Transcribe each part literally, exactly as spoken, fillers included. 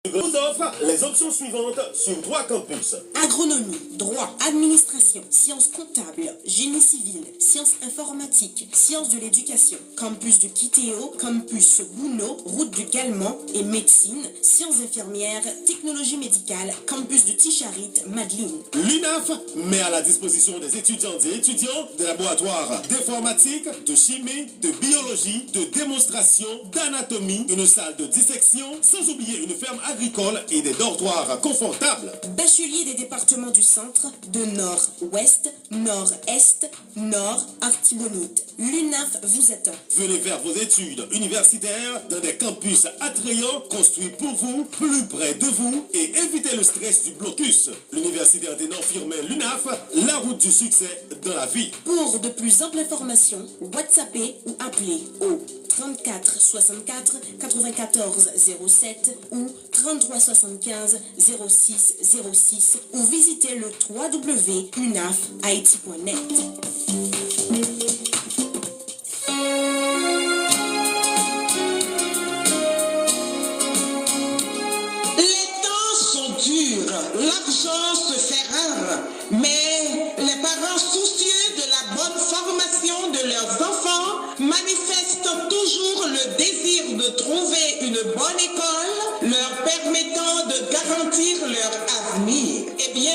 vous offre les options suivantes sur trois campus. Agronomie, droit, administration, sciences comptables, génie civil, sciences informatiques, sciences de l'éducation, campus de Kiteo, campus Bouno, route de Galman, et médecine, sciences infirmières, technologie médicale, campus de Ticharit, Madeleine. L'UNAF met à la disposition des étudiantes et étudiants des laboratoires d'informatique, de chimie, de biologie, de démonstration, d'anatomie, une salle de dissection, sans oublier une ferme agricole et des dortoirs confortables. Bachelier des départements du centre, de nord-ouest, nord-est, nord, Artibonite. L'UNAF vous attend. Venez faire vos études universitaires dans des campus attrayants construits pour vous, plus près de vous, et évitez le stress du blocus. L'Université Anténor Firmin, l'UNAF, la route du succès dans la vie. Pour de plus amples informations, WhatsAppez ou appelez au trente-quatre soixante-quatre quatre-vingt-quatorze zéro sept ou trente-trois soixante-quinze zéro six zéro six ou visitez le trois w w w point unaf haiti point net. Les temps sont durs, l'argent se fait rare, mais les parents soucieux de la bonne formation de leurs enfants manifestent toujours le désir de trouver une bonne école leur permettant de garantir leur avenir. Eh bien,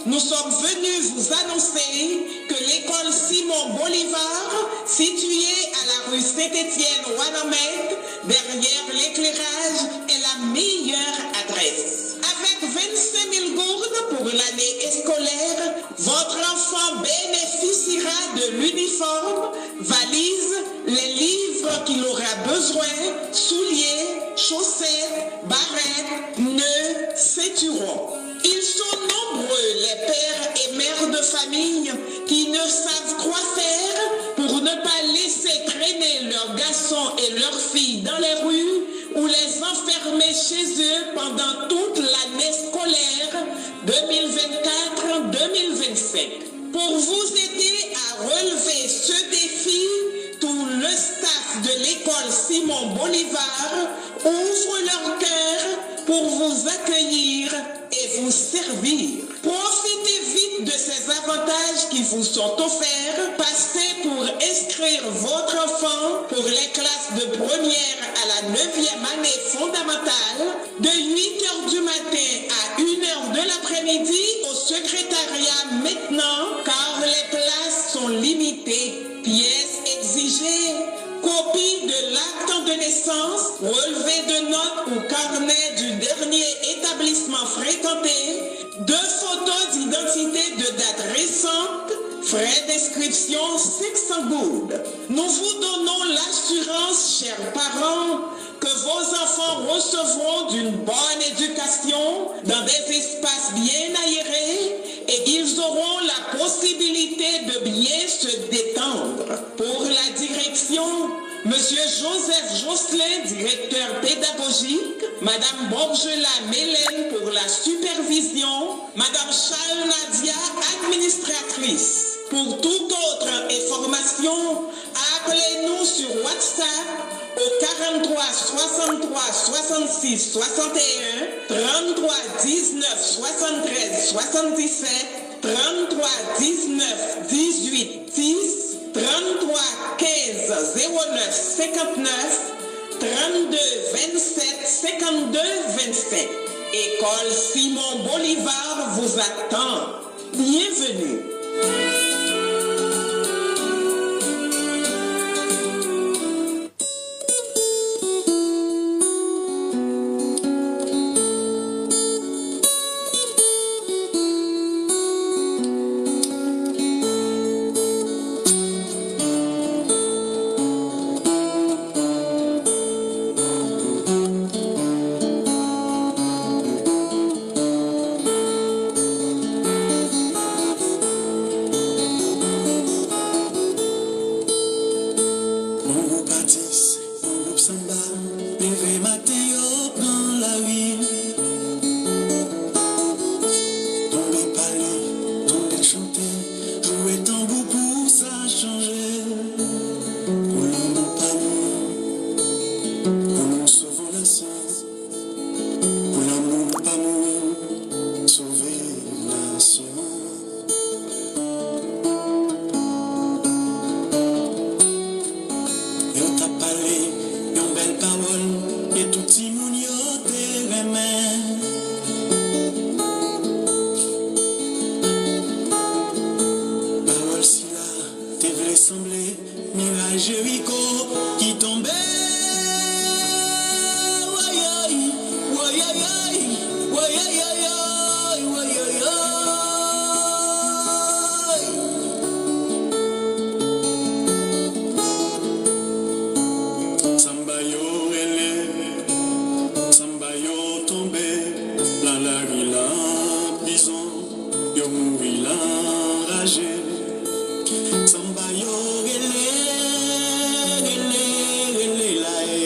nous sommes venus vous annoncer que l'école Simon Bolivar, située à la rue Saint-Étienne Wanament, derrière l'éclairage, est la meilleure adresse. Avec vingt-cinq mille gourdes pour l'année scolaire, votre enfant bénéficiera de l'uniforme, valise, les livres qu'il aura besoin, souliers, chaussettes, barrettes, nœuds, ceinturons. Ils sont nombreux les pères et mères de famille qui ne savent quoi faire pour ne pas laisser traîner leurs garçons et leurs filles dans les rues ou les enfermer chez eux pendant toute l'année scolaire deux mille vingt-quatre deux mille vingt-cinq. Pour vous aider à relever ce défi, tout le staff de l'école Simon Bolivar ouvre leur cœur pour vous accueillir et vous servir. Profitez vite de ces avantages qui vous sont offerts. Passez pour inscrire votre enfant pour les classes de première à la neuvième année fondamentale de huit heures du matin à une heure de l'après-midi au secrétariat maintenant, car les places sont limitées. Pièces exigées, copie de l'acte de naissance, relevé de notes ou carnet du dernier établissement fréquenté, deux photos d'identité de date récente, frais d'inscription cinq cents gourdes. Nous vous donnons l'assurance, chers parents, que vos enfants recevront d'une bonne éducation dans des espaces bien aérés et qu'ils auront la possibilité de bien se détendre. Pour la direction, Monsieur Joseph Jocelyn, directeur pédagogique, Madame Borgela Mélène pour la supervision, Madame Charles Nadia, administratrice. Pour toute autre information, appelez-nous sur WhatsApp au quarante-trois soixante-trois soixante-six soixante et un, trente-trois dix-neuf soixante-treize soixante-dix-sept, trente-trois dix-neuf dix-huit dix, trente-trois quinze zéro neuf cinquante-neuf, trente-deux vingt-sept cinquante-deux vingt-cinq. École Simon Bolivar vous attend. Bienvenue. te renmen. Pawòl sila te vle sanble miray Jeriko ki tonbe. Woyoy, woyoyoy, woyoyoyoy, woyoyoy. Sanba yo rele, sanba yo tonbe, nan lari, nan prizon, yo mouri nan raje. Sanba yo rele, rele, rele la, eh,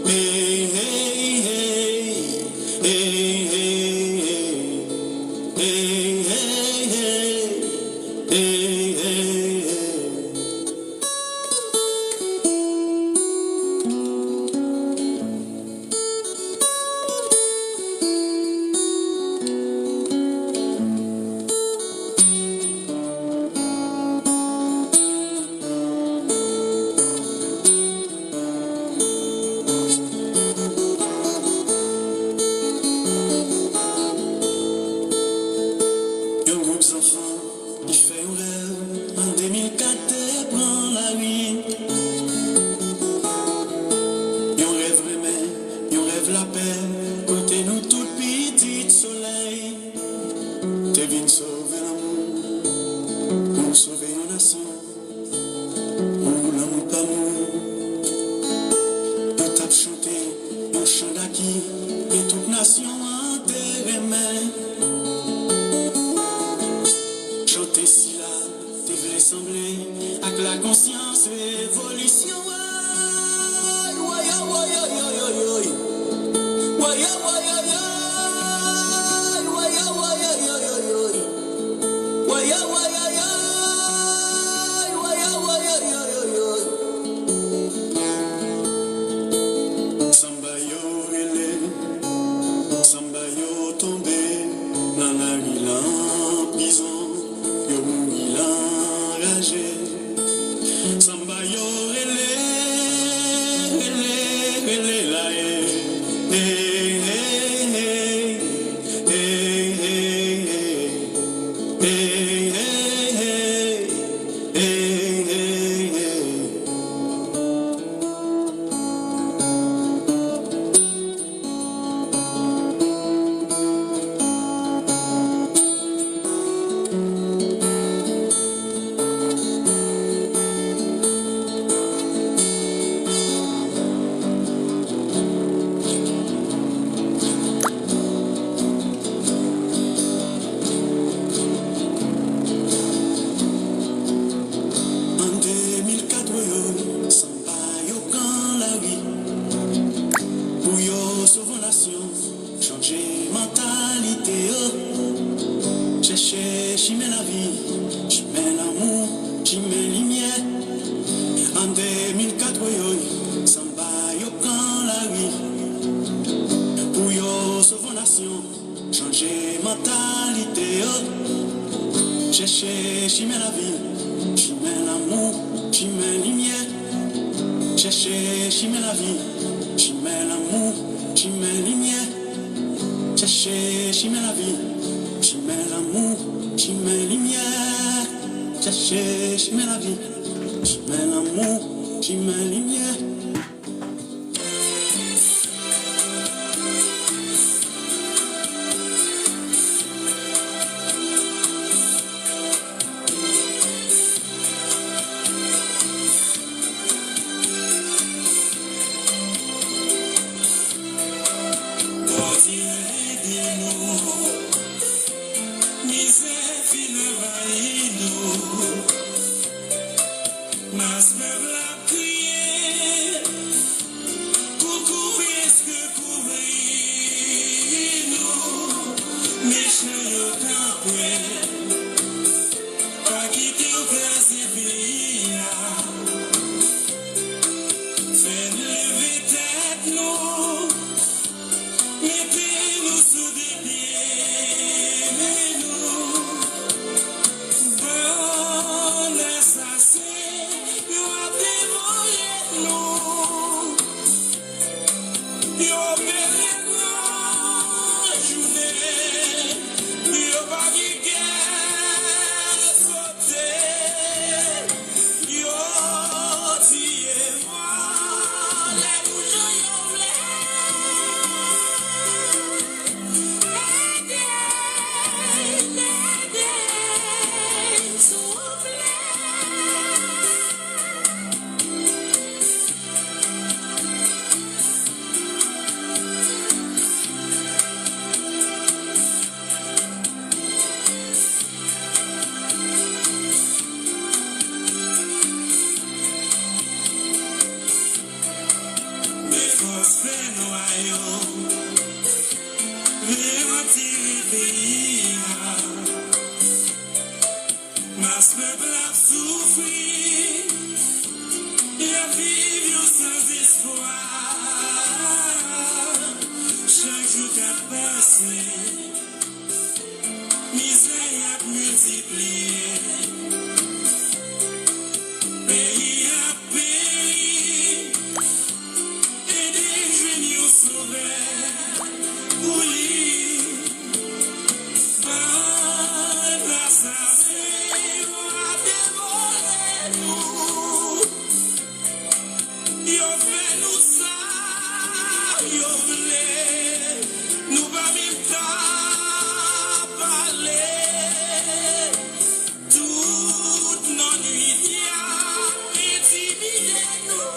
eh, eh, eh, eh, eh, eh, eh, eh, eh, eh, eh, eh. Yon gwoup zanfan ki fè yon rèv an de mil kat te pran lari. Yon rèv renmen, yon rèv lapè, kote nou tout pitit solèy te vin sove lanmou, pou sove yon nasyon. Pou lanmou pa mouri. Yo t ap chante yon chan daki, e tout nasyon an te renmen. Chante sila te vle sanble ak lakonsyans revolisyon. Woy, woy, woy, woy, woy, woy, woy. Woy, woy, woy, woy, woy. Woy, woy, woy, woy, woy, woy. Woy, woy, woy, woy, woy. Woy, woy, woy, woy, woy, woy. Sanba yo rele, sanba yo tonbe, nan lari, nan prizon, yo mouri nan raje. Sanba yo rele, rele, rele la, eh, eh, eh, eh, eh, eh, eh, eh, eh, eh, eh, eh, eh. An de mil kat, woyoy, sanba yo pran lari pou yo sove yon nasyon. Chanje mantalite yo, chèche chimen lavi, chimen lanmou, chimen limyè. An de mil kat, woyoy, sanba yo pran lari pou yo sove yon nasyon. Chanje mantalite yo, chèche chimen lavi, chimen lanmou, chimen limyè. Chèche chimen lavi, chimen lanmou, chimen limyè. Chèche chimen lavi, chimen lanmou, chimen limyè. Chèche chimen lavi, chimen lanmou, chimen limyè. Bondye ede nou, mizè fin anvayi nou. Mas pèp la ap kriye, koukou prèske kouvri nou. Mechan yo kanpe, pa kite yo kraze peyi a. Fè n leve tèt nou, mete nou sou de pye nou. Bann asasen, yo ap devore nou. Yo pere peyi a. Mas pèp la ap soufri, y ap viv yon sanzespwa. Chak jou k ap pase, mizè y ap miltipliye. Peyi a ap peri, ede jwenn yon sovè pou li. Bann asasen yo ap devore nou. Yo fè nou sa yo vle. Nou pa menm ka pale. Tout nannwit y ap entimide nou.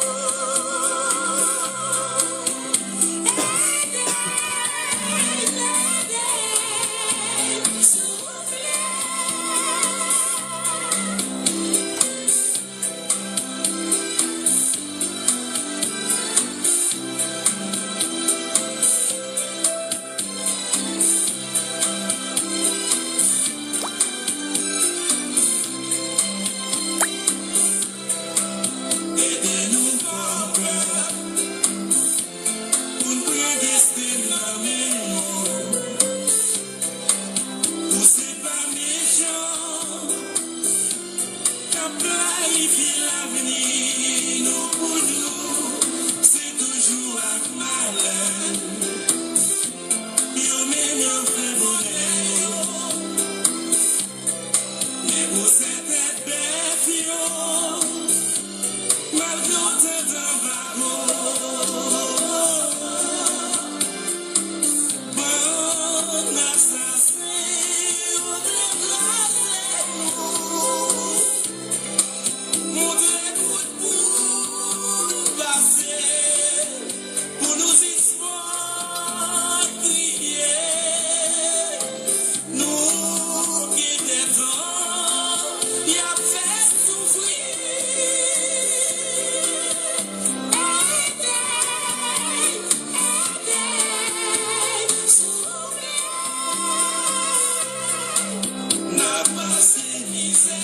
Ede, ede, souple. Ede nou fè yon pèp pou n pran desten n nan men nou. Ou se pa mechan k ap planifye lavni nou pou nou, se toujou ak malè. Yo menm yo fè bonè yo. Men pou sèten bèf yo, malgre w tande anbago, bann asasen yo vle kraze nou. Montre nou pou n pase, pou nou sispann kriye. Nou gen de tan y ap fè soufri. Ede, ede, souple. N ap pase mizè.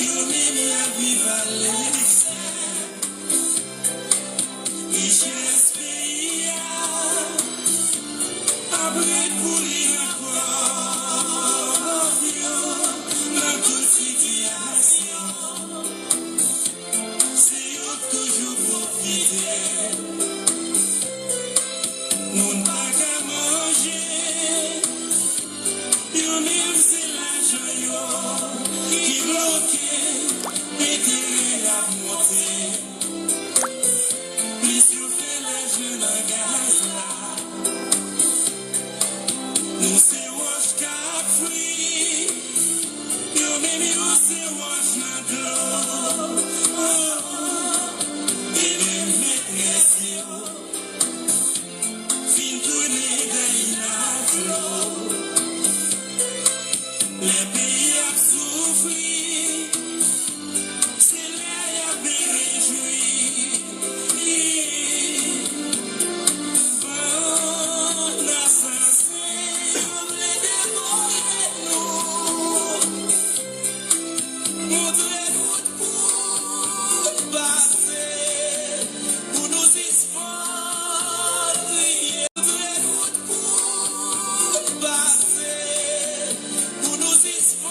Yo menm y ap viv alèksè. Richès peyi a ap ret pou li nan kòf yo. Nan tout sitiyasyon, se yo k toujou pwofite. Moun pa ka manje. Yo menm se lajan yo ki bloke, enterè ap monte. Plis yo fè lajan nan gaz la. Nou se wòch k ap fri. Yo menm yo se wòch nan dlo. Oh, oh. E menm metrès yo fin tounen dèyè naflo. Lè peyi ap soufri, se lè y ap rejwi. Bann asasen yo vle devore nou. Montre nou Pou n pase, pou nou sispann kriye. Tout pou n pase, pou nou sispann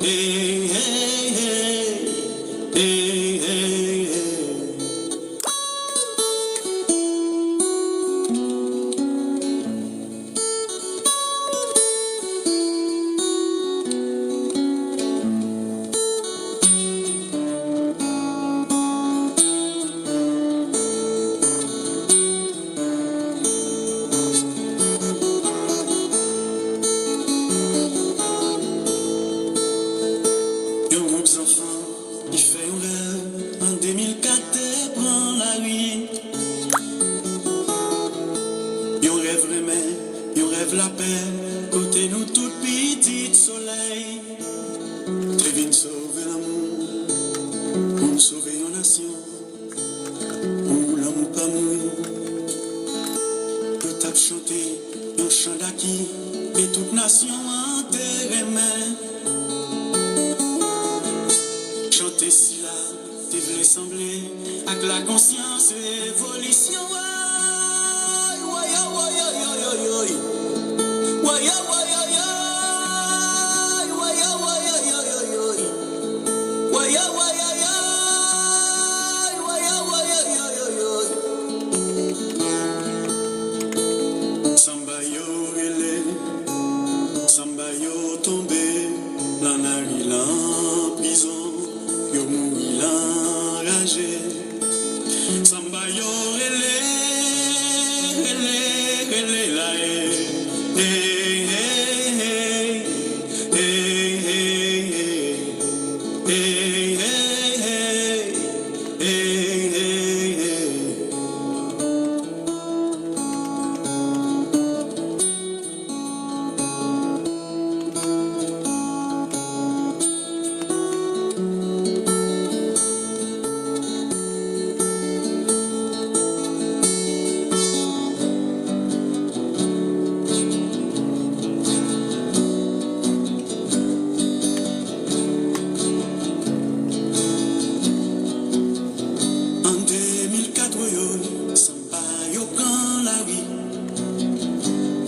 Hey, hey, hey. Hey, hey, hey. Yon gwoup zanfan ki fè yon rèv an de mil kat te pran lari. Yon rèv renmen, yon rèv lapè, kote nou tout pitit solèy te vin sove lanmou pou n sove yon nasyon. Pou lanmou pa mouri. Yo t ap chante yon chan daki ke tout nasyon an te renmen. Chante sila te vle sanble ak lakonsyans revolisyon. Woy, woy, woy, woy, woy, woy, woy. Woy, woy, woy, woy, woy. Woy, woy, woy, woy, woy. Woy, woy, woy, woy, woy, woy, woy, woy, woy. Sanba yo rele, sanba yo tonbe, lan lari, lan prizon, yo mouri, lan raje. Sanba yo rele, rele, rele la, eh, eh, eh, eh. Hey, hey, hey. Hey, hey, hey. Hey, hey, hey. An de mil kat, woyoy, sanba yo pran lari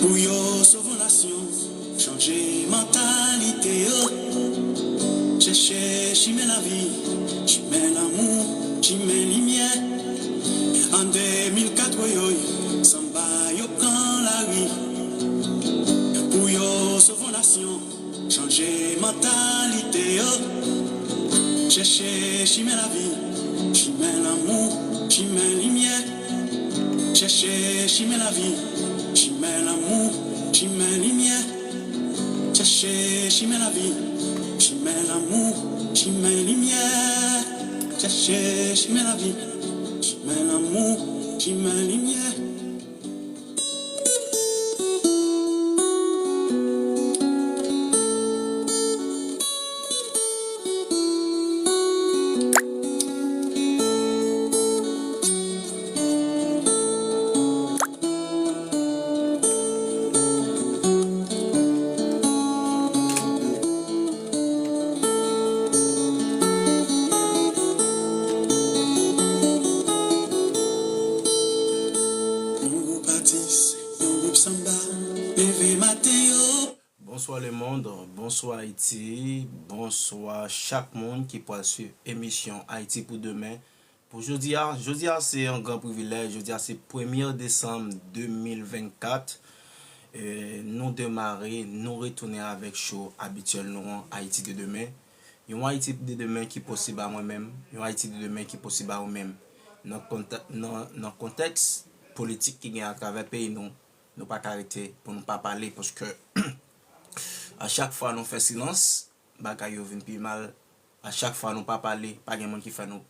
pou yo sove nasyon, chanje mantalite yo, chèche chimen lavi, chimen lanmou, chimen limyè. An de mil kat, woyoy, sanba yo pran lari pou yo sove nasyon, chanje mantalite yo, chèche chimen lavi, chimen lanmou, chimen limyè. Chèche chimen lavi, chimen lanmou, chimen limyè. Chèche chimen lavi, chimen lanmou, chimen limyè. Chèche chimen lavi, chimen lanmou, chimen limyè. Yon gwoup atis, yon gwoup sanba, leve maten yo. Bonswa lemonn, bonswa Ayiti, bonswa chak moun ki pral swiv emisyon Ayiti pou demen. Pou jodi a, jodi a se yon gran privilèj, jodi a se premye desanm de mil vennkat. E, nou demare, nou retounen avèk show abityèl nou an, Ayiti de demen. Yon Ayiti de demen ki posib a mwen menm, yon Ayiti de demen ki posib a ou menm. Nan konte-, nan, nan kontèks politik ki gen atravè peyi nou, nou pa ka rete pou nou pa pale, paske a chak fwa nou fè silans, bagay yo vin pi mal. A chak fwa nou pa pale, pa gen moun ki fè nou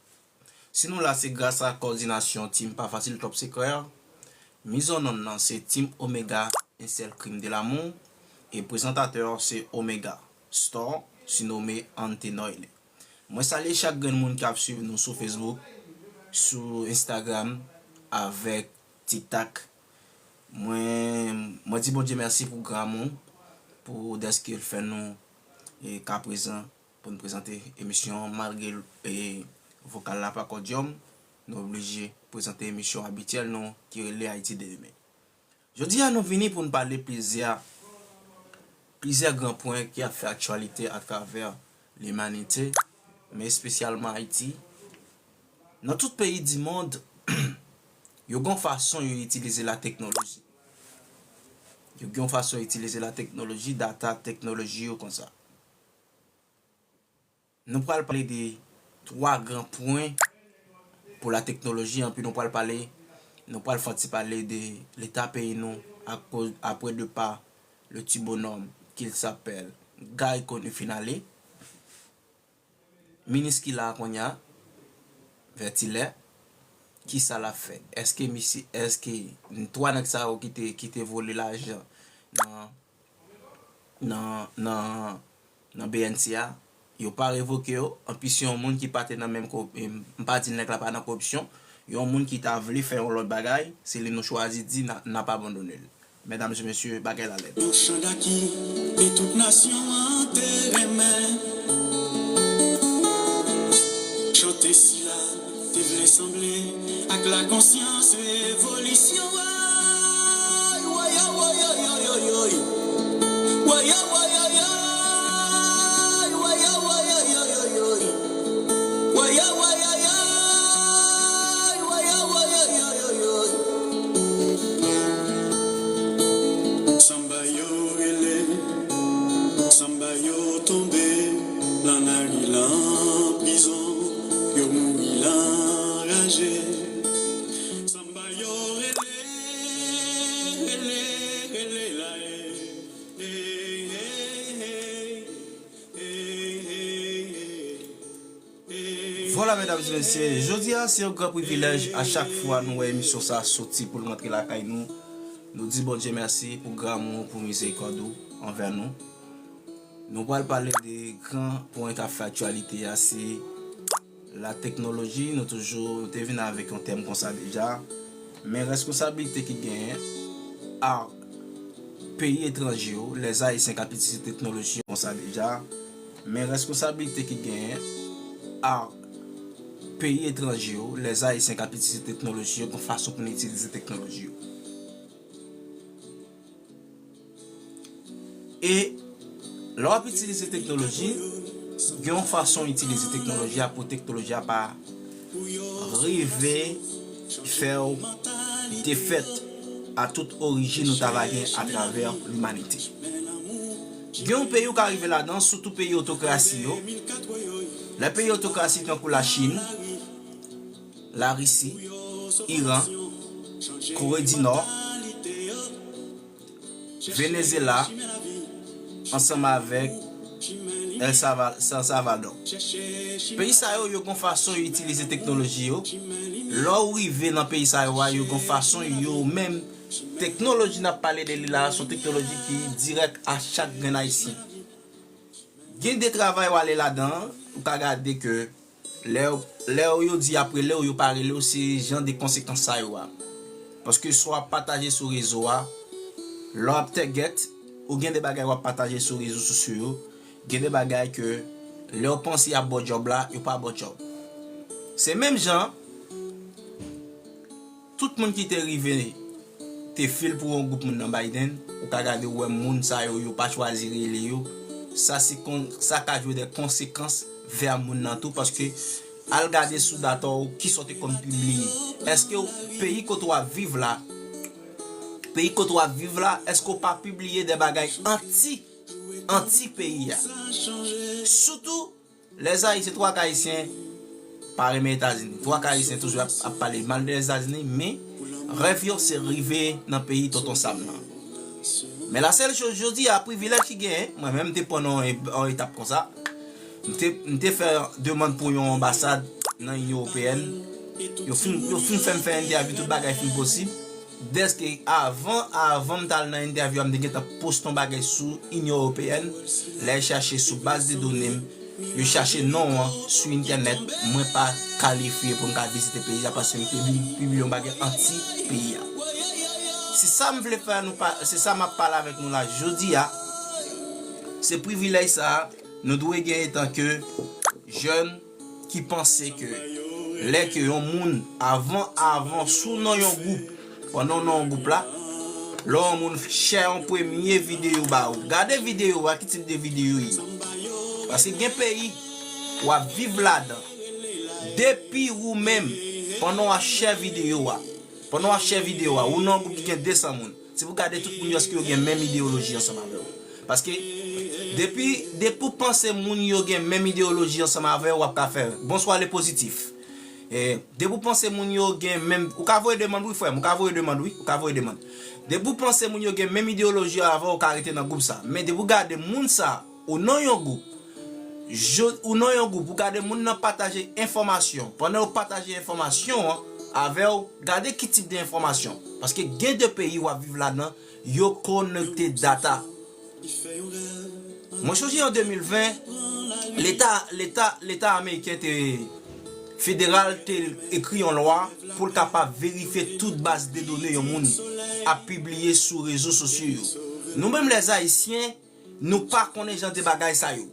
Si nou la, se gras a kowòdinasyon Team Pa Fasil Top Secret. Miz an onn nan se Team Omega, un seul crime de l'amour. E prezantatè se Omega Store, sinomen Antenoil. Mwen salye chak grenn moun k ap swiv nou sou Facebook, sou Instagram, avèk TikTok. Mwen, mwen di Bondye mèsi pou gran amou, pou dèske l fè nou e ka prezan pou n prezante emisyon an, malgre e vokal la pa kòdyòm, nou oblije prezante emisyon abityèl nou ki rele Ayiti de demen. Jodi a, nou vini pou n pale plizyè, plizyè gran pwen ki ap fè aktyalite atravè limanite, men espesyalman Ayiti. Nan tout peyi di mond, yo gen yon fason yo itilize la teknoloji. Yo gen yon fason yo itilize la teknoloji, data, teknoloji yo konsa. Nou pral pale de twa gran pwen pou la teknoloji, anpi nou pral pale, nou pral fè yon ti pale de leta peyi nou akoz, apre depa le ti bonòm ki sapèl Guy Conille fin ale. Minis ki la a kounye a, Vètilè, kisa l ap fè? Èske misye, èske twa nèg sa yo ki te, ki te vole lajan nan, nan, nan, nan B N C a, yo pa revoke yo? Anpi se yon moun ki pa te nan menm ko-, e, m pa di nèg la pa nan koripsyon, yon moun ki ta vle fè yon lòt bagay, se li nou chwazi di n a, n ap abandone l. Medam e mesye, bagay la lèd. Yon chan daki ke tout nasyon an te renmen. Chante sila te vle sanble ak lakonsyans revolisyon. Woy, woy, woy, woy, woy, woy, woy. Woy, woy, woy, woy, woy, woy. Woy, woy, woy, woy, woy, woy. Sanba yo rele, sanba yo tonbe, nan lari, nan prizon, yo mouri nan raje. Sanba yo rele, rele, rele la, e, e, e, e. Vwala, medam e mesye, jodi a se yon gran privilèj a chak fwa nou wè emisyon sa a soti pou l rantre lakay nou. Nou di Bondye mèsi pou gran amou, pou mizerikòd ou anvè nou. Nou pral pale de gran pwen k ap fè aktyalite a, se la teknoloji. Nou toujou, nou te vin avèk yon tèm konsa deja. Men responsablite ki genyen a peyi etranje yo, lè Ayisyen k ap itilize teknoloji yo konsa deja. Men responsablite ki genyen a peyi etranje yo, lè Ayisyen k ap itilize teknoloji yo, gen fason pou n itilize teknoloji yo. E lè w ap itilize teknoloji, gen yon fason w itilize teknoloji a pou teknoloji a pa rive fè w defèt a tout orijin ou ta va gen atravè limanite. Gen yon peyi ou ka rive ladan, sitou peyi otokrasi yo. Lè peyi otokrasi tankou Lachin, Larisi, Iran, Kore di Nò, Venezyela, ansanm avèk El Salva-, San Salvador. Peyi sa yo, yo gon fason yo itilize teknoloji yo. Lè w rive nan peyi sa yo a, yo gon fason yo menm, teknoloji n ap pale de li la, se yon teknoloji ki dirèk a chak grenn Ayisyen. Gen de travay w ale ladan, ou ka gade ke lè, lè yo di y ap rele w, yo pa rele w, se jan de konsekans sa yo a. Paske sa w ap pataje sou rezo a, lè w ap tègèt, ou gen de bagay w ap pataje sou rezo sosyo yo, gen de bagay ke lè w panse y ap ba w djòb la, yo pa ba w djòb. Se menm jan, tout moun ki te rive te fil pou yon gwoup moun nan Biden, ou ka gade ou wè moun sa yo, yo pa chwazi rele yo. Sa se kon, sa ka jwe de konsekans vè moun nan tou, paske al gade sou data w, kisa w te konn pibliye. Èske w, peyi kote w ap viv la, peyi kote w ap viv la, èske w pa pibliye de bagay anti, anti peyi a? Sitou, lè Ayisyen, twa ka Ayisyen pa renmen Etazini. Twa ka Ayisyen toujou ap, ap pale mal de Etazini, men rèv yo se rive nan peyi Tonton Sam nan. Men la sèl choz, jodi a, privilèj ki genyen, mwen menm m te pran yon, yon etap konsa. M te, m te fè demann pou yon anbasad nan Inyon Ewopeyèn. Yo fin, yo fin fè m fè entèvyou, tout bagay fin posib. Dèske avan, avan m t al nan entèvyou a, m te gentan poste yon bagay sou Inyon Ewopeyèn. Lè yo chache sou baz de done m, yo chache non an sou entènèt, mwen pa kalifye pou m ka vizite peyi a paske m te vin pibliye yon bagay anti peyi a. Se sa m vle fè nou pa, se sa m ap pale avèk nou la jodi a. Se privilèj sa a nou dwe gen etanke jèn ki panse ke lè ke yon moun avan, avan sou nan yon gwoup, pandan w nan yon gwoup la, lè yon moun share yon premye videyo ba ou. Gade videyo a, ki tip de videyo ye. Paske gen peyi w ap viv ladan. Depi ou menm, pandan w ap share videyo a, pandan w ap share videyo a, ou nan yon gwoup ki gen de san moun. Se pou gade tout moun yo èske yo gen menm ideyoloji ansanm avè w. Paske depi, depi w panse moun yo gen menm ideyoloji ansanm avè w, w ap ka fè. Bonswa le pozitif. E, depi w panse moun yo gen menm, ou ka voye demann wi frè m, ou ka voye demann wi, ou ka voye demann. Depi w panse moun yo gen menm ideyoloji avè w, ou ka rete nan gwoup sa. Men depi w gade moun sa, ou nan yon gwoup, ou nan yon gwoup, ou gade moun nan pataje enfòmasyon. Pandan yo pataje enfòmasyon an avè w, gade ki tip de enfòmasyon. Paske gen de peyi w ap viv ladan, yo konekte data. Mwen sonje an de mil ven, leta, leta, leta ameriken te, federal te ekri yon lwa pou l kapab verifye tout baz de done yon moun ap pibliye sou rezo sosyo yo. Nou menm lèzayisyen, nou pa konnen jan de bagay sa yo.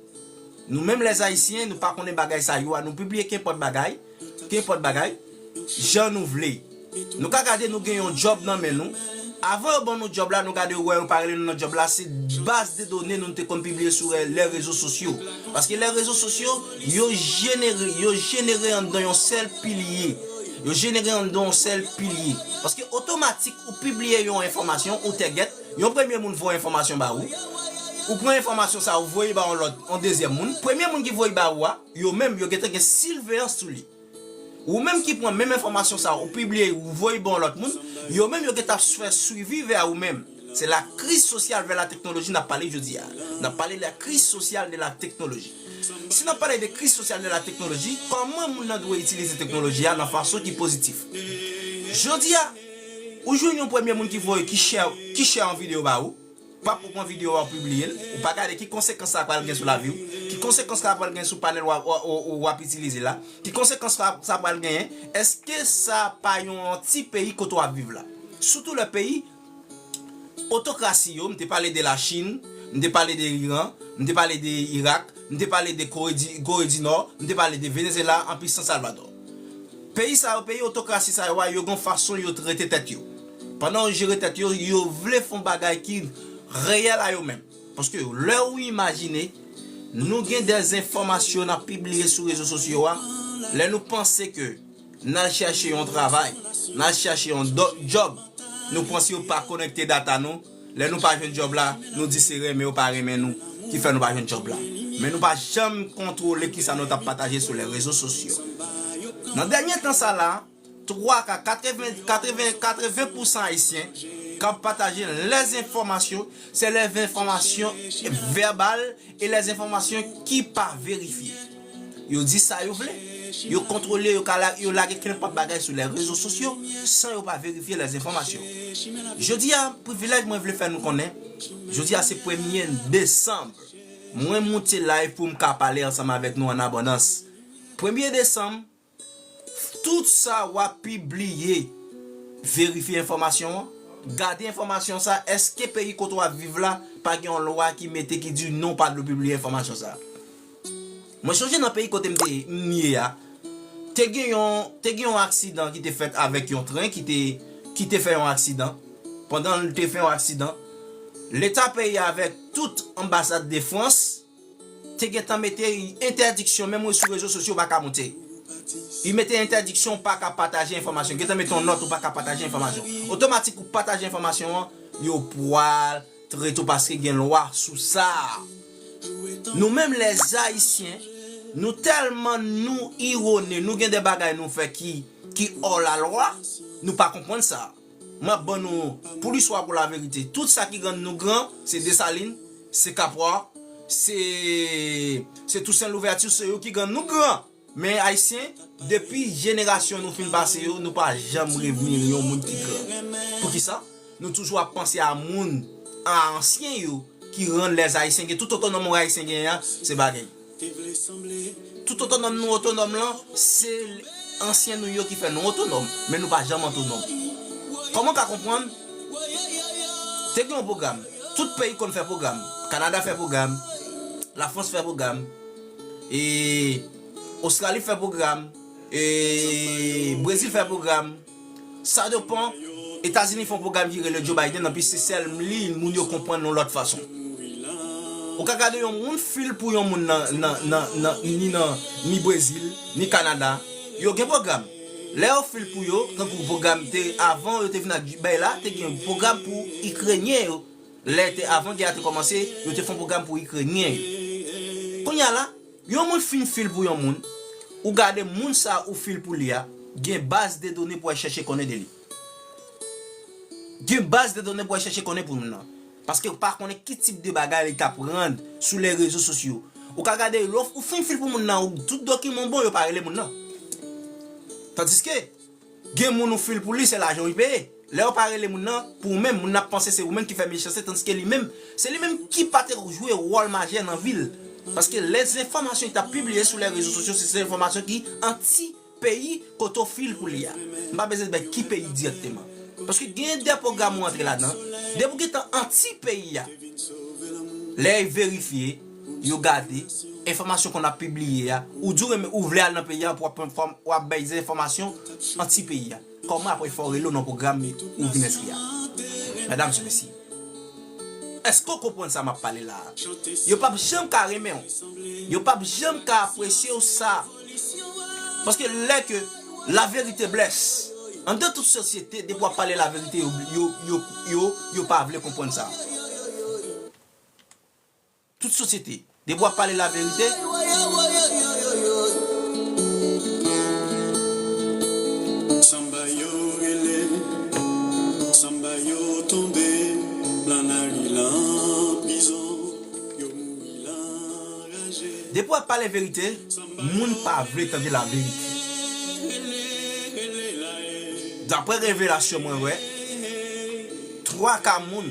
Nou menm lèzayisyen, nou pa konnen bagay sa yo a. Nou pibliye kenpòt bagay, kenpòt bagay, jan nou vle. Nou ka gade nou gen yon djòb nan men nou. Avan yo ban nou djòb la, nou gade yo wè yo pa rele nou nan djòb la, se baz de done nou te konn pibliye sou lè rezo sosyo. Paske lè rezo sosyo, yo jenere, yo jenere anndan yon sèl pilye. Yo jenere anndan yon sèl pilye. Paske otomatik ou pibliye yon enfòmasyon, ou tègèt, yon premye moun voye enfòmasyon ba ou. Ou pran enfòmasyon sa, ou voye ba yon lòt, yon dezyèm moun. Premye moun ki voye ba ou a, yo menm, yo gentan gen siveyans sou li. Ou menm ki pran menm enfòmasyon sa, ou pibliye, ou voye ba yon lòt moun, yo menm yo gentan ap fè swivi vè ou menm. Se la crise sociale vers la technologie n ap pale jodi a. N ap pale la crise sociale de la technologie. Si n ap pale de crise sociale de la technologie, kòman moun nan dwe itilize teknoloji a nan fason ki pozitif? Jodi a, ou jwenn yon premye moun ki voye, ki share, ki share yon videyo ba ou, p ap ou pran videyo a, ou pibliye l, ou pa gade ki konsekans sa pral gen sou lavi w, ki konsekans sa pral gen sou panèl w ap, w, w, w ap itilize la, ki konsekans sa, sa pral genyen, èske sa pa yon ti peyi kote w ap viv la? Sitou lè peyi otokrasi yo, m te pale de Lachin, m te pale de Iran, m te pale de Irak, m te pale de Kore di, Kore di Nò, m te pale de Venezuela, anpi San Salvador. Peyi sa yo, peyi otokrasi sa yo a, yo gen fason yo trete tèt yo. Pandan yo jere tèt yo, yo vle fè yon bagay ki reyèl a yo menm. Paske lè ou imajine, nou gen de enfòmasyon n ap pibliye sou rezo sosyo a, lè nou panse ke n al chèche yon travay, n al chèche yon dòt djòb, nou panse yo pa konekte data nou, lè nou pa jwenn djòb la, nou di se renmen yo pa renmen nou ki fè nou pa jwenn djòb la. Men nou pa janm kontwole kisa nou t ap pataje sou lè rezo sosyo. Nan dènye tan sa la, twa ka katreven, katreven, katreven pousan ayisyen k ap pataje lèzenfòmasyon, se lèzenfòmasyon vèbal e lèzenfòmasyon ki pa verifye. Yo di sa yo vle. Yo kontwole, yo ka la, yo lage kenpòt bagay sou lè rezo sosyo san yo pa verifye lèzenfòmasyon. Jodi a, privilèj mwen vle fè nou konnen, jodi a se premye desanm. Mwen moute live pou m ka pale ansanm avèk nou an abondans. Premye desanm, tout sa w ap pibliye, verifye enfòmasyon an. Gade enfòmasyon sa, èske peyi kote w ap viv la pa gen yon lwa ki mete ki di non, pa dwe pibliye enfòmasyon sa? Mwen sonje nan peyi kote m te, m ye a, te gen yon, te gen yon aksidan ki te fèt avèk yon tren ki te, ki te fè yon aksidan. Pandan l te fè yon aksidan, leta peyi a avèk tout anbasad de Frans te gentan mete entèdiksyon, menm sou rezo sosyo ou pa ka monte. Li mete entèdiksyon ou pa ka pataje enfòmasyon. Gentan mete yon nòt ou pa ka pataje enfòmasyon. Otomatik ou pataje enfòmasyon an, yo pral trete w paske gen lwa sou sa. Nou menm lèzayisyen, nou tèlman nou iwone, nou gen de bagay nou fè ki, ki hors la loi, nou pa konprann sa. M ap ban nou, pou listwa, pou laverite, tout sa ki rann nou gran, se Desalin, se Kapwa, se, se Tousen Louvèti, se yo ki rann nou gran. Men Ayisyen, depi jenerasyon nou fin pase yo, nou pa janm revni yon moun ki gran. Poukisa? Nou toujou ap panse a moun, a ansyen yo, ki rann lèzayisyen gen tout otonòm Ayisyen genyen an, se bagay. Tout otonòm nou otonòm lan, se ansyen nou yo ki fè nou otonòm, men nou pa janm otonòm. Kòman w ka konprann? Te gen yon pwogram. Tout peyi konn fè pwogram. Kanada fè pwogram. Lafrans fè pwogram. E Ostrali fè pwogram. E Brezil fè pwogram. Sa depann. Etazini fè yon pwogram ki rele Joe Biden, anpi se sèl li moun yo konprann yon lòt fason. Ou ka gade yon moun fil pou yon moun nan, nan, nan, nan, ni nan, ni Brezil, ni Kanada. Yo gen pwogram. Lè yo fil pou yo, tankou pwogram te avan, yo te vin ak bay la, te gen pwogram pou Ikrenyen yo. Lè te avan gè a te kòmanse, yo te fè yon pwogram pou Ikrenyen yo. Kounye a la, yon moun fin fil pou yon moun, ou gade moun sa ou fil pou li a, gen baz de done pou al chèche konnen de li. Gen baz de done pou al chèche konnen pou moun nan. Paske ou pa konnen ki tip de bagay li t ap rann sou lè rezo sosyo. Ou ka gade, lè ou fin fil pou moun nan, ou tout dokiman bon, yo pa rele moun nan. Tandiske, gen moun ou fil pou li, se lajan ou peye. Lè yo pa rele moun nan, pou ou menm, moun nan ap panse se ou menm ki fè mechanste, tandiske li menm, se li menm ki pa te jwe wòl majè nan vi l. Paske lè enfòmasyon ki t ap pibliye sou lè rezo sosyo, se, se enfòmasyon ki anti peyi kote w fil pou li a. M pa bezwen bay ki peyi dirèkteman. Paske gen de pwogram ou antre ladan, depi w gentan anti peyi a, lè yo verifye, yo gade, enfòmasyon konn ap pibliye a, ou di w renmen, ou vle al nan peyi a pou w ap enfòm-, w ap bay enfòmasyon anti peyi a. Kòman apre fò w rele w nan pwogram ou vin enskri a? Medam e mesye, èske w konprann sa m ap pale la a? Yo p ap janm ka renmen w. Yo p ap janm ka apresye w sa. Paske lè ke la verite blès, anndan tout sosyete, depi w ap pale la verite, yo, yo, yo, yo, yo pa vle konprann sa. Tout sosyete, depi w ap pale la verite, Sanba yo rele, sanba yo tonbe, lan lari, lan prizon, yo mouri, lan raje. Depi w ap pale verite, moun pa vle tande la verite. Daprè revelasyon mwen wè, twa ka moun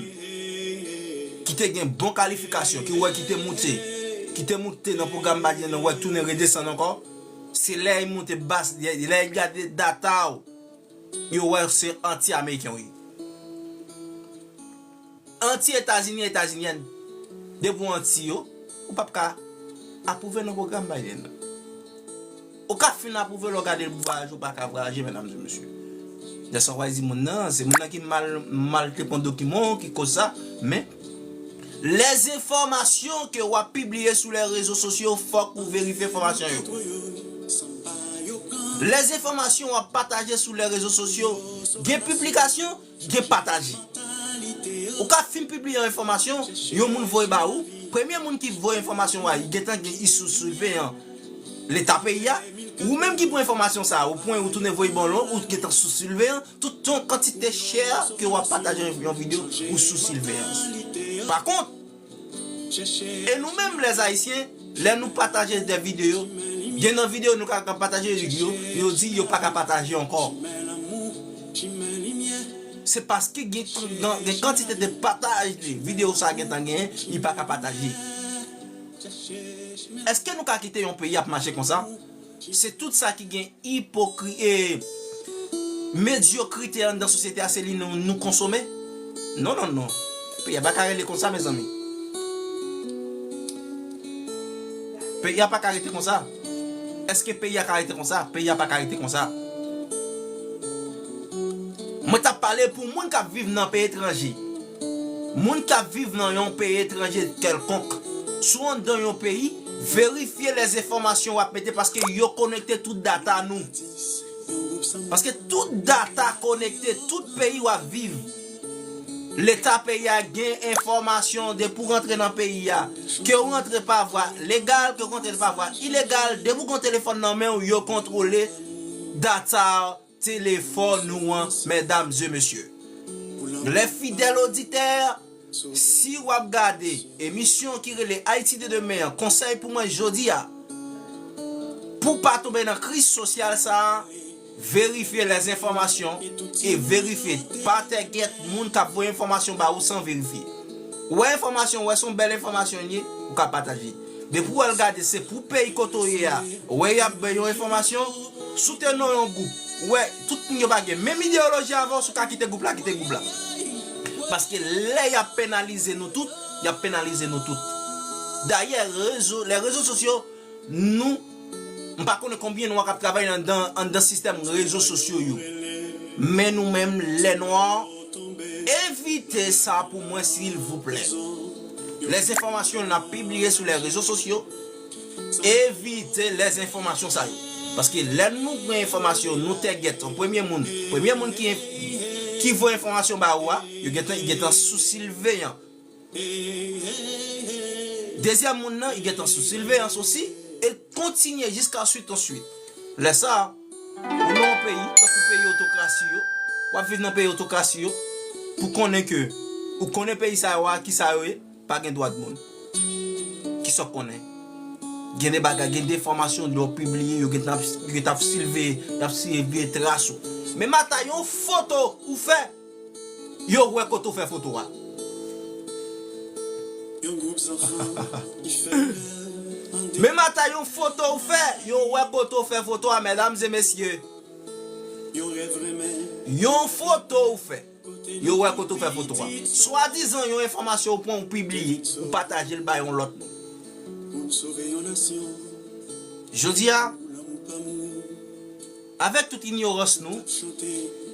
ki te gen bon kalifikasyon, ki wè ki te moute, ki te moute nan pwogram Biden nan, wè tounen redesann ankò, se lè y moute bas, lè y gade data w, yo wè se anti-ameriken w ye. Anti-Etazini, Etazinièn. Depi w anti yo, ou p ap ka apwouve nan pwogram Biden nan. Ou ka fin apwouve lè w gade l pou vwayaje, ou pa ka vwayaje, medam e mesye. Dèfwa w a di moun nan, se moun nan ki mal, mal te pran dokiman w ki koz sa, men lèzenfòmasyon ke w ap pibliye sou lè rezo sosyo, fòk ou verifye enfòmasyon yo. Lèzenfòmasyon w ap pataje sou lè rezo sosyo, gen piblikasyon, gen pataje. Ou ka fin pibliye yon enfòmasyon, yon moun voye ba ou, premye moun ki voye enfòmasyon a, li gentan gen, li sou siveyan leta peyi a. Ou menm ki pran enfòmasyon sa, ou pran, ou tounen voye ban l, ou gentan sou siveyan, tout yon kantite chè ke w ap pataje yon, yon videyo, ou sou siveyans. Pa kont, e nou menm lèzayisyen, lè nou pataje de videyo, gen nan videyo nou ka, ka pataje yo, yo di yo pa ka pataje ankò. Se paske gen, gen, gen kantite de pataj de videyo sa gentan genyen, li pa ka pataje. Èske nou ka kite yon peyi ap mache konsa? Se tout sa ki gen ipokri-, e, medyokrite anndan sosyete a, se li nou, nou konsome? Non, non, non. Peyi a pa ka rete konsa, mezanmi. Peyi a pa ka rete konsa. Èske peyi a ka rete konsa? Peyi a pa ka rete konsa. Mwen t ap pale pou moun k ap viv nan peyi etranje. Moun k ap viv nan yon peyi etranje kèlkonk, si w anndan yon peyi, verifye lèzenfòmasyon w ap mete, paske yo konekte tout data nou. Paske tout data konekte, tout peyi w ap viv. Leta peyi a gen enfòmasyon depi w rantre nan peyi a. Ke w rantre pa vwa legal, ke w rantre pa vwa ilegal, depi w gen telefòn nan men w, yo kontwole data telefòn ou an, medam e mesye. Lè fidèl oditè, si w ap gade emisyon ki rele Ayiti de Demen an, konsèy pou mwen jodi a, Pou w pa tonbe nan kriz sosyal sa a, verifye lèzenfòmasyon e verifye. Pa tègèt moun k ap voye enfòmasyon ba ou san verifye. Ou wè enfòmasyon, ou wè se yon bèl enfòmasyon li ye, ou ka pataje. Depi w al gade se pou peyi kote w ye a, ou wè y ap bay yon enfòmasyon, si w te nan yon gwoup, ou wè tout moun yo pa gen menm ideyoloji avè w, si w ka kite gwoup la, kite gwoup la. Paske lè y ap penalize nou tout, y ap penalize nou tout. Dayè, rezo, lè rezo sosyo, nou, m pa konnen konbyen nwa k ap travay anndan, anndan sistèm rezo sosyo yo. Men nou menm, lè nwa, evite sa pou mwen, silvouplè. Lèzenfòmasyon n ap pibliye sou lè rezo sosyo, evite lèzenfòmasyon sa yo. Paske lè nou gen enfòmasyon, nou tègèt, yon premye moun, premye moun ki, ki voye enfòmasyon ba ou a, yo gentan, gentan sou silveyan. Dezyèm moun nan, li gentan sou silveyans osi, e l kontinye jiska swit answit. Lè sa a, ou nan yon peyi, tankou peyi otokrasi yo, w ap viv nan peyi otokrasi yo, pou konnen ke, ou konnen peyi sa yo a, ki sa yo ye, pa gen dwa moun. Ki sa w konnen? Gen de bagay, gen de enfòmasyon lè w pibliye, yo gentan ap, yo gentan ap silveye, y ap silveye tras ou. Men mata yon foto ou fè, yo wè kote w fè foto a. Men mata yon foto w fè, yo wè kote w fè foto a, medam e mesye. Yon foto w fè, yo wè kote w fè foto a. Swadizan yon enfòmasyon w pran, w pibliye, w pataje l bay yon lòt moun. Jodi a, avèk tout inyorans nou,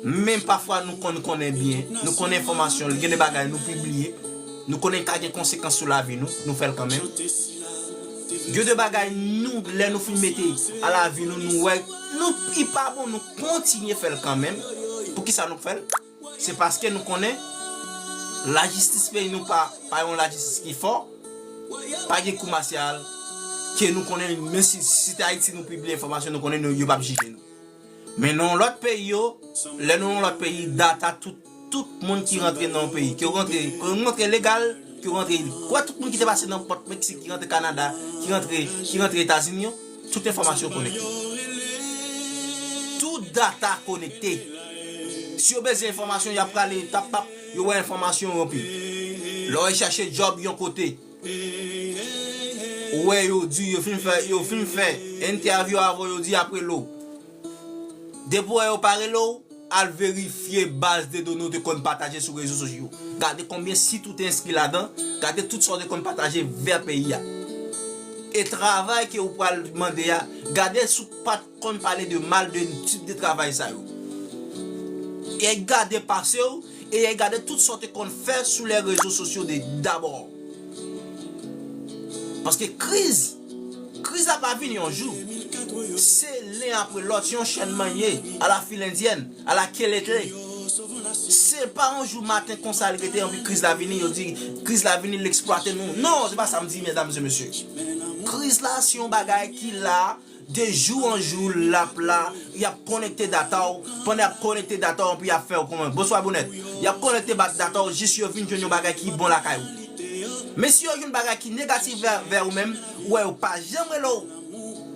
men pafwa nou konn konnen byen, nou konnen enfòmasyon, gen de bagay nou pibliye, nou konnen ka gen konsekans sou lavi nou, nou fè l kanmenm. Gen de bagay nou, lè nou fin mete a lavi nou, nou wè, nou, li pa bon, nou kontinye fè l kanmenm. Poukisa nou fè l? Se paske nou konnen lajistis peyi nou pa, pa yon lajistis ki fò, pa gen kou masyal, ke nou konnen, men si, si te Ayiti nou pibliye enfòmasyon, nou konnen nou, yo p ap jije nou. Men nan yon lòt peyi yo, lè nou nan yon lòt peyi, data tout, tout moun ki rantre nan yon peyi, ke w rantre, ke w rantre legal, ke w rantre, kwè tout moun ki te pase nan pòt Meksik, ki rantre Kanada, ki rantre, ki rantre Etazini yo, tout enfòmasyon konekte. Tout data konekte. Si yo bezwen enfòmasyon, y ap prale, tap, tap, yo wè enfòmasyon yo anpil. Lè w al chache djòb yon kote, ou wè yo di, yo fin fè, yo fin fè entèvyou avè w, yo di y ap rele w. Depi w wè yo pa rele w, al verifye baz de done w te konn pataje sou rezo sosyo. Gade konbyen sit ou te enskri ladan, gade tout sa w te konn pataje vè peyi a. E travay ke ou pral mande a, gade si w pa t konn pale de mal de tip de travay sa yo. E gade pase w, e gade tout sa w te konn fè sou lè rezo sosyo de dabò. Paske kriz, kriz la pa vini yon jou. Se len apre lòt, se yon chèn manye, a la fil endyèn, a la queue leu de. Se pa yon jou maten konsa l rete, anpi kriz la vini, yo di, kriz la vini, l eksplwate nou. Non, se pa sa m di, medam e mesye. Kriz la, se yon bagay ki la, de jou an jou, l ap la, y ap konekte data w, pandan y ap konekte data w, anpi y ap fè w kòman. Bonswa, Bonèt. Y ap konekte ba-, data w, jis yo vin jwenn yon bagay ki bon lakay ou. Men si yo jwenn bagay ki negatif vè, vè ou menm, ou wè yo pa janm rele w.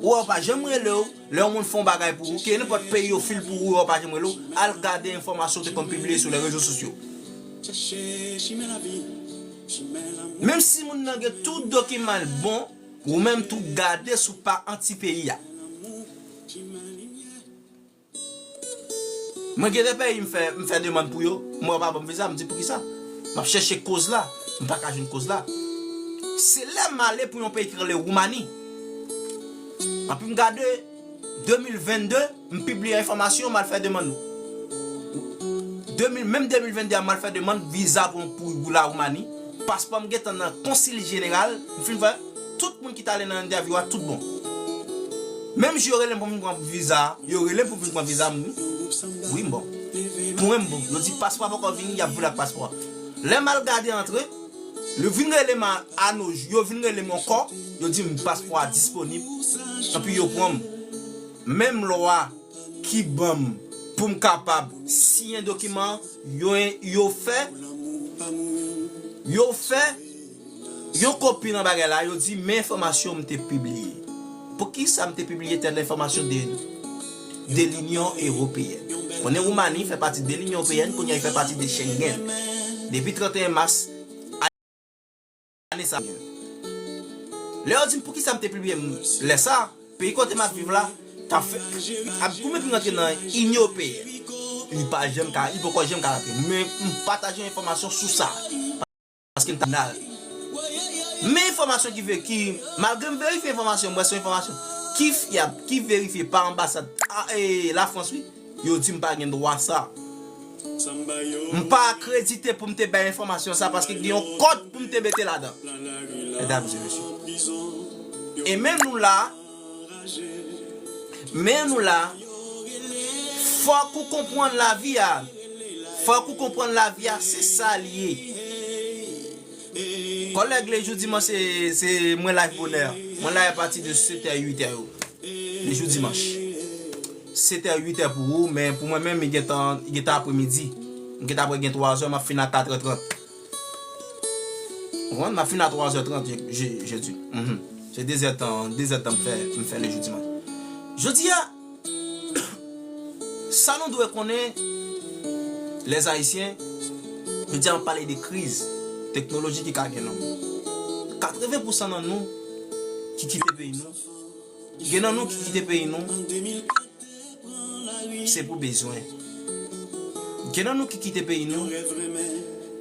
Ou wè yo pa janm rele w. Lè yon moun fè yon bagay pou ou, ke nenpòt peyi yo fil pou ou, yo pa janm rele w, al gade enfòmasyon w te konn pibliye sou lè rezo sosyo. Menm si moun nan gen tout dokiman l bon, ou menm tou gade si w pa anti peyi a. Mwen gen de peyi m fè, m fè demann pou yo, m wè yo pa ban m viza, m di poukisa? M ap chèche koz la, m pa ka jwenn koz la. Se lè m ale pou yon peyi ki rele Woumani. Anpi m gade, de mil venn de, m pibliye enfòmasyon, m al fè demann. De mil, menm de mil venn de a, m al fè demann viza pou, pou, pou la Woumani. Paspò m gentan nan konsil jeneral, m fin fè. Tout moun ki t ale nan entèvyou a, tout bon. Menm jou yo rele m pou m vin pran viza, yo rele m pou m vin pran viza, m, wi, m bon. Pou mwen, m bon. Yo di paspò a poko vini, y ap voye ak paspò a. Lè m al gade antre, yo vin rele m a, a no, yo vin rele m ankò, yo di m paspò a disponib, anpi yo pran m. Menm lwa ki ban m pou m kapab siyen dokiman an, yo, yo fè, yo fè yon kopi nan bagay la, yo di men enfòmasyon m te pibliye. poukisa m te pibliye tèl enfòmasyon de, de l'Union Européenne. Konnen Woumani fè pati de l'Union Européenne, kounye a li fè pati de Schengen. Depi trannteyen mas ane sa. Lè yo di m poukisa m te pibliye m, lè sa, peyi kote m ap viv la, t ap fè, ap goumen pou m rantre nan Inyon Ewopeyèn. Li pa janm ka, li poko janm ka rantre. Men m pataje yon enfòmasyon sou sa. Paske m ta nal. Men enfòmasyon ki ve-, ki, malgre m verifye enfòmasyon, m wè se yon enfòmasyon ki fyab, ki verifye pa anbasad a, e, Lafrans, wi. Yo di m pa gen dwa sa. M pa akredite pou m te bay enfòmasyon sa paske gen yon kòd pou m te mete ladan. Medam e mesye. E men nou la, men nou la, fòk ou konprann lavi a. Fòk ou konprann lavi a, se sa l ye. Kòlèg, lejou dimanch, se, se mwen live bonè. Mwen live apati de sèt è, uit è yo. Lejou dimanch. Sèt è, uit è pou ou, men pou mwen menm, li gentan, li gentan apremidi. M gentan apre gen twa zè, m ap fin a kat è trant. Ou konprann? M ap fin a twa zè trant je-, je-, jedi. Mhm. Se de zè tan, de zè tan m fè, m fè lejou dimanch. Jodi a, sa nou dwe konnen, lèzayisyen, jodi a m ap pale de kriz teknoloji ki ka gen nan mond. Katreven pousan nan nou ki kite peyi nou, gen nan nou ki kite peyi nou, se pou bezwen. Gen nan nou ki kite peyi nou,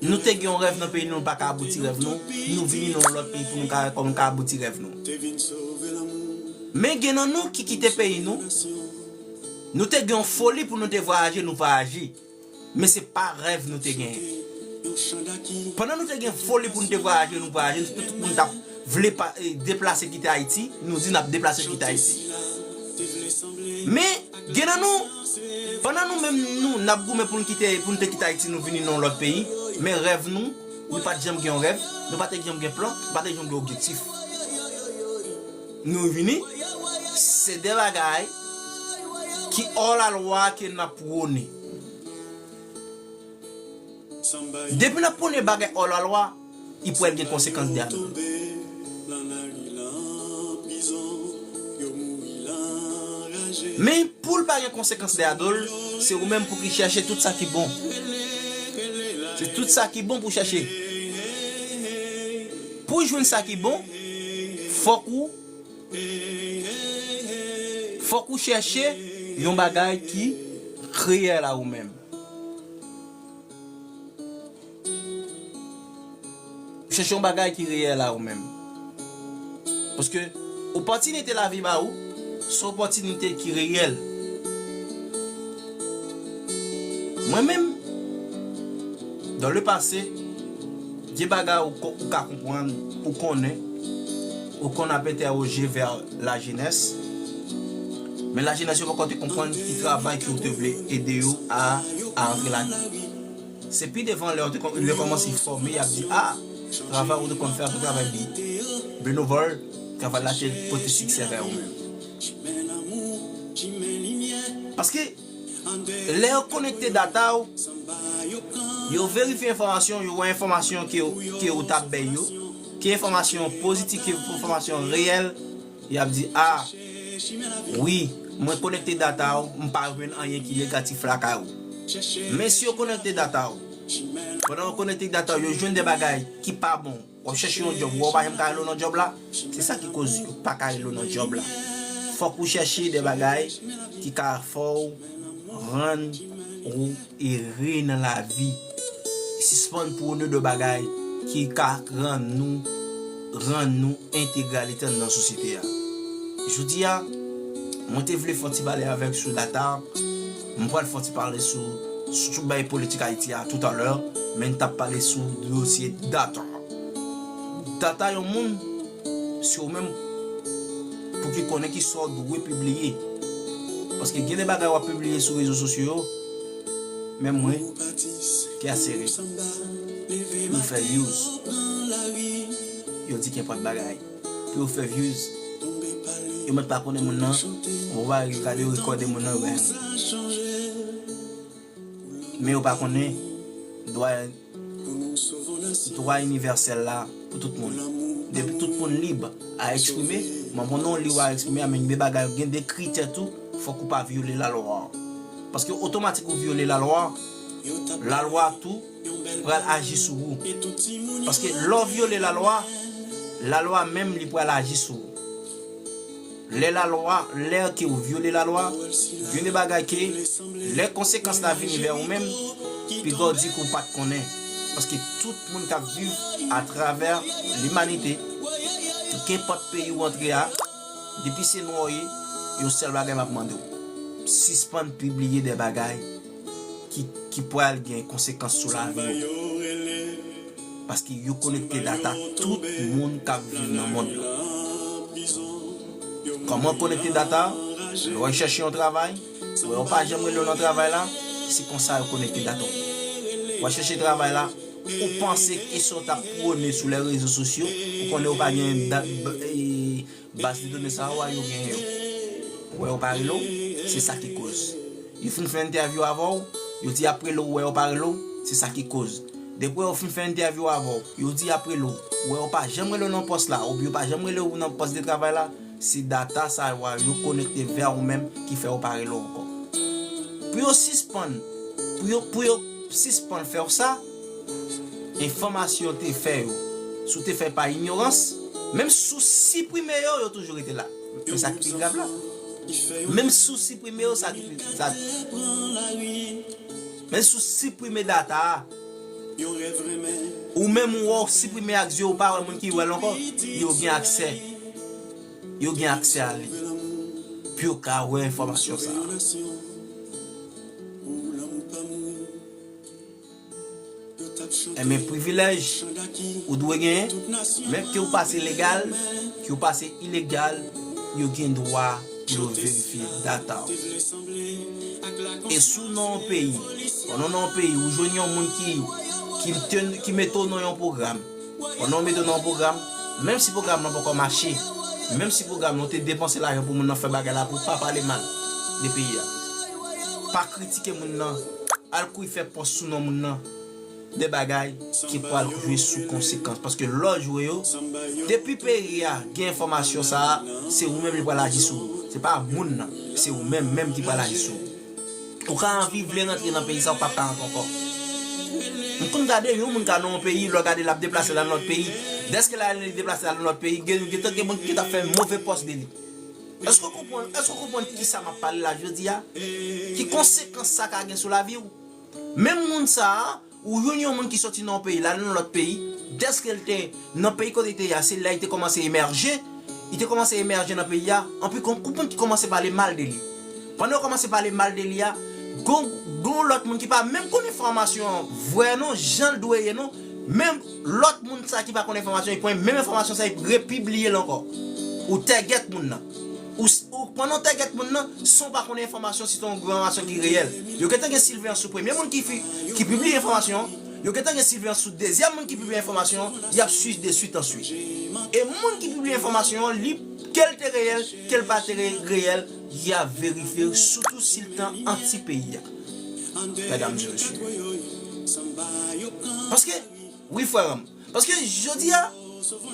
nou te gen yon rèv nan peyi nou, nou pa ka abouti rèv nou, nou vini nan yon lòt peyi pou nou ka wè kòman nou ka abouti rèv nou. Men gen nan nou ki kite peyi nou, nou te gen yon foli pou nou te vwayaje, nou vwayaje. Men se pa rèv nou te genyen. Pandan nou te gen foli pou nou te vwayaje, nou vwayaje, nou te tout moun t ap vle pa, e, deplase kite Ayiti, nou di n ap deplase kite Ayiti. Men, gen nan nou, pandan nou menm nou, n ap goumen pou nou kite, pou nou te kite Ayiti, nou vini nan yon lòt peyi, men rèv nou, nou pa t janm gen yon rèv, nou pa t janm gen plan, nou pa t janm gen objektif. Nou vini, se de bagay ki hors la loi ke n ap pwone. Depi n ap pwone bagay hors la loi, li pral gen konsekans dèyè l. Men pou l pa gen konsekans dèyè do l, se ou menm pou ki chèche tout sa ki bon. Se tout sa ki bon pou chèche. Pou jwenn sa ki bon, fòk ou, fòk ou chèche yon bagay ki reyèl a ou menm. Chèche yon bagay ki reyèl a ou menm. Paske opòtinite lavi ba ou, se opòtinite ki reyèl. Mwen menm, dans le passé, gen bagay ou ko-, ou ka konprann, ou konnen, ou konn ap entèwoje vè lajenès. Men lajenès yo poko te konprann ki travay ke ou te vle ede yo a, a antre ladan. Se pi devan lè yo te kon-, yo kòmanse fòme, y ap di, a, travay ou te konn fè a, se travay byen. Byen ouvè, travay la te pote siksè vè ou menm. Paske, lè yo konekte data w, yo verifye enfòmasyon, yo wè enfòmasyon ke, ke ou t ap bay yo, ke enfòmasyon pozitif, ke enfòmasyon reyèl, y ap di, a, wi, mwen konekte data w, m pa jwenn anyen ki negatif lakay ou. Men si yo konekte data w, pandan yo konekte data w, yo jwenn de bagay ki pa bon, w ap chèche yon djòb, w pa janm ka rele w nan djòb la, se sa ki koz yo pa ka rele w nan djòb la. Fòk ou chèche de bagay ki ka fè w rann ou ere nan lavi. Sispann pwone de bagay ki ka rann nou, rann nou entegralite anndan sosyete a. Jodi a, mwen te vle fè yon ti pale avèk sou data, mwen pral fè yon ti pale sou, sou tout bagay politik Ayiti a toutalè, men n t ap pale sou dosye data. Data yon moun, se ou menm pou ki konnen ki sa w dwe pibliye. Paske gen de bagay w ap pibliye sou rezo sosyo yo, men mwen, kè sere. Pou fè views. Yo di kenpòt bagay. Pou yo fè views. Yo mèt pa konnen moun nan. Ou pa gade yo rekòde moun nan, yo bay moun. Men yo pa konnen dwa, dwa inivèsèl la pou tout moun. Depi tout moun lib a eksprime, Mwen bon non li w a eksprime a, men gen de bagay, gen de kritè tou, fòk ou pa vyole lalwa a. Paske otomatik ou vyole lalwa a, lalwa a tou pral aji sou ou. Paske lè w vyole lalwa, lalwa menm li pral aji sou ou. Lè lalwa, lè ke ou vyole lalwa, gen de bagay ke lè konsekans la vini vè ou menm, piga w di ke w pa t konnen. Paske tout moun k ap viv atravè limanite, kenpòt peyi w antre a, depi se nwa w ye, yon sèl bagay m ap mande w. Sispann pibliye de bagay ki, ki pral gen konsekans sou lavi w. Paske yo konekte data tout moun k ap viv nan mond lan. Kòman w konekte data? Lè w al chèche yon travay, ou wè yo pa janm rele w nan travay la, se konsa yo konekte data w. W al chèche travay la, ou panse ke sa w t ap pwone sou lè rezo sosyo, ou konnen ou pa gen dat, e, baz de done sa yo a, yo genyen yo. Ou wè yo pa rele w, se sa ki koz. Yo fin fè entèvyou avè w, yo di y ap rele w, ou wè yo pa rele w, se sa ki koz. Depi yo fin fè entèvyou avè w, yo di y ap rele w, ou wè yo pa janm rele w nan pòs la, oubyen yo pa janm rele w nan pòs de travay la, se data sa yo a, yo konekte vè ou menm ki fè yo pa rele w ankò. Pou yo sispann, pou yo, pou yo sispann fè w sa, enfòmasyon yo te fè yo, si w te fè pa inyorans, menm si w siprime yo, yo toujou rete la. Men sa ki pi grav la. Menm si w siprime yo, sa ki pi, sa, menm si w siprime data a, ou menm ou wè w siprime ak zye w, ou pa wè moun ki wè l ankò, yo gen aksè. Yo gen aksè a li. Pou yo ka wè enfòmasyon sa a. Enben, privilèj ou dwe genyen, menm ke w pase legal, ke w pase ilegal, yo gen dwa pou yo verifye data w. E si w nan yon peyi, pandan w nan yon peyi, ou jwenn yon moun ki, ki, te, ki mete w nan yon pwogram, pandan w mete w nan yon pwogram, menm si pwogram nan poko mache, menm si pwogram nan ou te depanse lajan pou moun nan fè bagay la, pou pa pale mal de peyi a, pa kritike moun nan, al kouri fè pòs sou non moun nan, de bagay ki pral jwe sou konsekans. Paske lè w jwe yo, depi peyi a gen enfòmasyon sa a, se ou menm li pral aji sou ou. Se pa moun nan, se ou menm menm ki pral aji sou ou. Ou ka anvi vle rantre nan peyi sa, ou p ap ka rantre ankò. M konn gade yon moun ka nan yon peyi, lè w gade l ap deplase l al nan lòt peyi. Dèske l al deplase l al nan lòt peyi, gen, gen tan gen moun ki t ap fè move pòs de li. Èske w konprann, èske w konprann kisa m ap pale la jodi a? Ki konsekans sa ka gen sou lavi w? Menm moun sa a, ou jwenn yon moun ki soti nan yon peyi, l al nan lòt peyi, dèske l te nan peyi kote l te ye a, se la li te kòmanse emèje, li te kòmanse emèje nan peyi a, anpi gon gwoup moun ki kòmanse pale mal de li. Pandan yo kòmanse pale mal de li a, gon, gon lòt moun ki pa menm konn enfòmasyon an vrè non, jan l dwe ye non, menm lòt moun sa ki pa konn enfòmasyon, li pran menm enfòmasyon sa, li repibliye l ankò. Ou tègèt moun nan. Ou, ou pandan w tègèt moun nan, san w pa konn enfòmasyon, si se yon enfòmasyon ki reyèl. Yo gentan gen siveyans sou premye moun ki fi, ki pibliye enfòmasyon an. Yo gentan gen siveyans sou dezyèm moun ki pibliye enfòmasyon an. Y ap swiv de swit an swit. E moun ki pibliye enfòmasyon an, li, ke l te reyèl, ke l pa te re-, reyèl, y ap verifye, sitou si l te anti peyi a. Medam e mesye. Paske, wi, frè m, paske jodi a,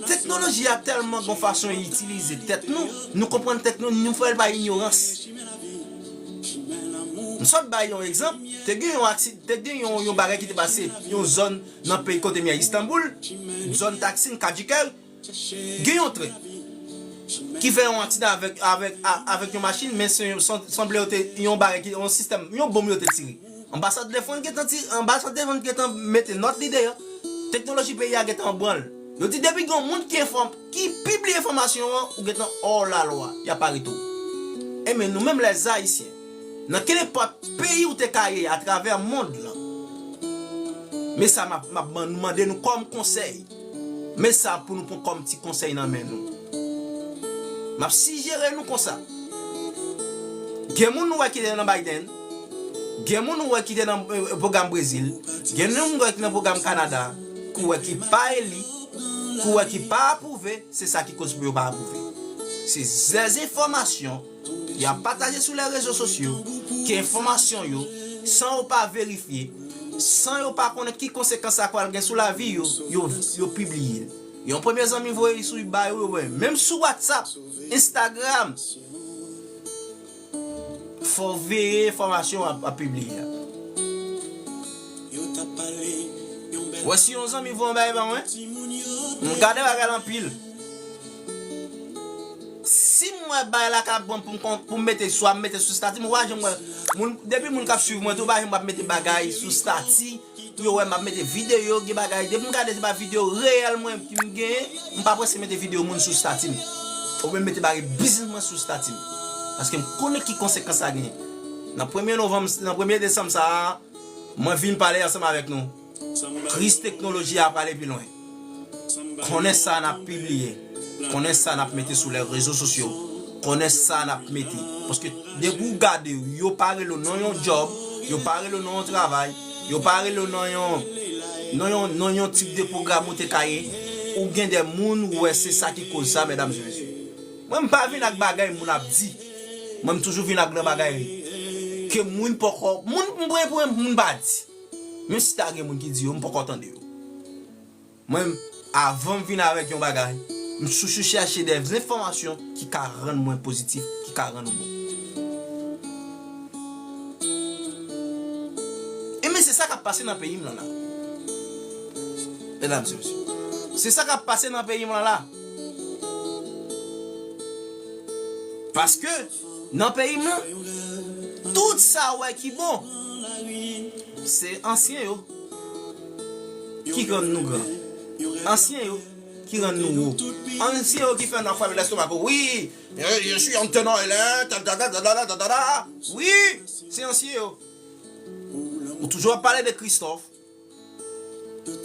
teknoloji a tèlman gon fason e itilize tèt nou, nou konprann tèt nou, nou fè l pa inyorans. M sot bay yon egzanp, te gen yon aksi-, te gen yon, yon bagay ki te pase, yon zòn nan peyi kote m ye a, Istanbul, zòn Taksim, Kadıköy, gen yon tren ki fè yon aksidan avèk, avèk, a-, avèk yon machin, men se yon, san-, sanble yo te, yon bagay ki, yon sistèm, yon bonm yo te tire. Anbasad de Frans gentan ti, anbasad de Frans gentan mete nòt li deyò. Teknoloji peyi a gentan an branl. Yo di depi gen yon moun ki enfòm-, ki pibliye enfòmasyon an, ou gentan hors la loi, y ap arete w. Enben, nou menm lèzayisyen, nan kenenpòt peyi ou te ka ye atravè mond lan, men sa m ap, m ap man-, mande nou kòm konsèy. Men sa pou nou pran kòm ti konsèy nan men nou. M ap sijere nou konsa. Gen moun nou wè ki te nan Biden, gen moun nou wè ki te nan, eh, pwogram Brezil, gen moun nou wè ki nan pwogram Kanada, ki wè ki pa eli, ki wè ki pa apwouve, se sa ki koz pou yo pa apwouve. Se dezenfòmasyon y ap pataje sou lè rezo sosyo, ke enfòmasyon yo, san yo pa verifye, san yo pa konnen ki konsekans sa pral gen sou lavi yo, yo, yo pibliye l. Yon premye zanmi voye sou bay ou, yo voye. Menm sou WhatsApp, Instagram, fò w veye enfòmasyon w ap, ap pibliye a. Wè, si yon zanmi voye yon bagay ba mwen, m gade bagay la anpil. Si m wè bagay la ka bon pou m kon-, pou m mete, swa m mete sou stati, m pa janm wè. Moun, depi moun k ap swiv mwen tou, pa janm ap mete bagay sou stati, pou yo wè m ap mete videyo, gen bagay. Depi m gade se pa videyo reyèl mwen ki m genyen, m pa prèske mete videyo moun sou stati m. Oubyen m mete bagay biznis mwen sou stati m. Paske m konnen ki konsekans sa genyen. Nan premye novanm, nan premye desanm sa a, mwen vin pale ansanm avèk nou. Kris teknoloji a prale pi lwen. Konnen sa n ap pibliye. Konnen sa n ap mete sou lè rezo sosyo. Konnen sa n ap mete. Paske depi w gade, yo pa rele w nan yon djòb, yo pa rele w nan yon travay, yo pa rele w nan yon, nan yon, nan yon tip de pwogram ou te ka ye, ou gen de moun ou wè se sa ki koz sa, medam e mesye. Mwen, m pa vin ak bagay moun ap di. Mwen, m toujou vin ak gran bagay ke moun poko, moun, mwen, mwen, moun pa di. Menm si ta gen moun ki di yo, m poko tande yo. Mwen, avan m vin avèk yon bagay, m toujou chèche de enfòmasyon ki ka rann mwen pozitif, ki ka rann ou bon. Ebyen, se sa k ap pase nan peyi m lan la. Medam e mesye, se sa k ap pase nan peyi m lan la. Paske, nan peyi m lan, tout sa w wè ki bon, se ansyen yo ki rann nou gran. Ansyen yo ki rann nou wo. Ansyen yo ki fè nou ap frape lèstomak yo. Wi, je, je suis en tenant et là, ta, ta, ta. Wi, se ansyen yo. Ou toujou ap pale de Christophe,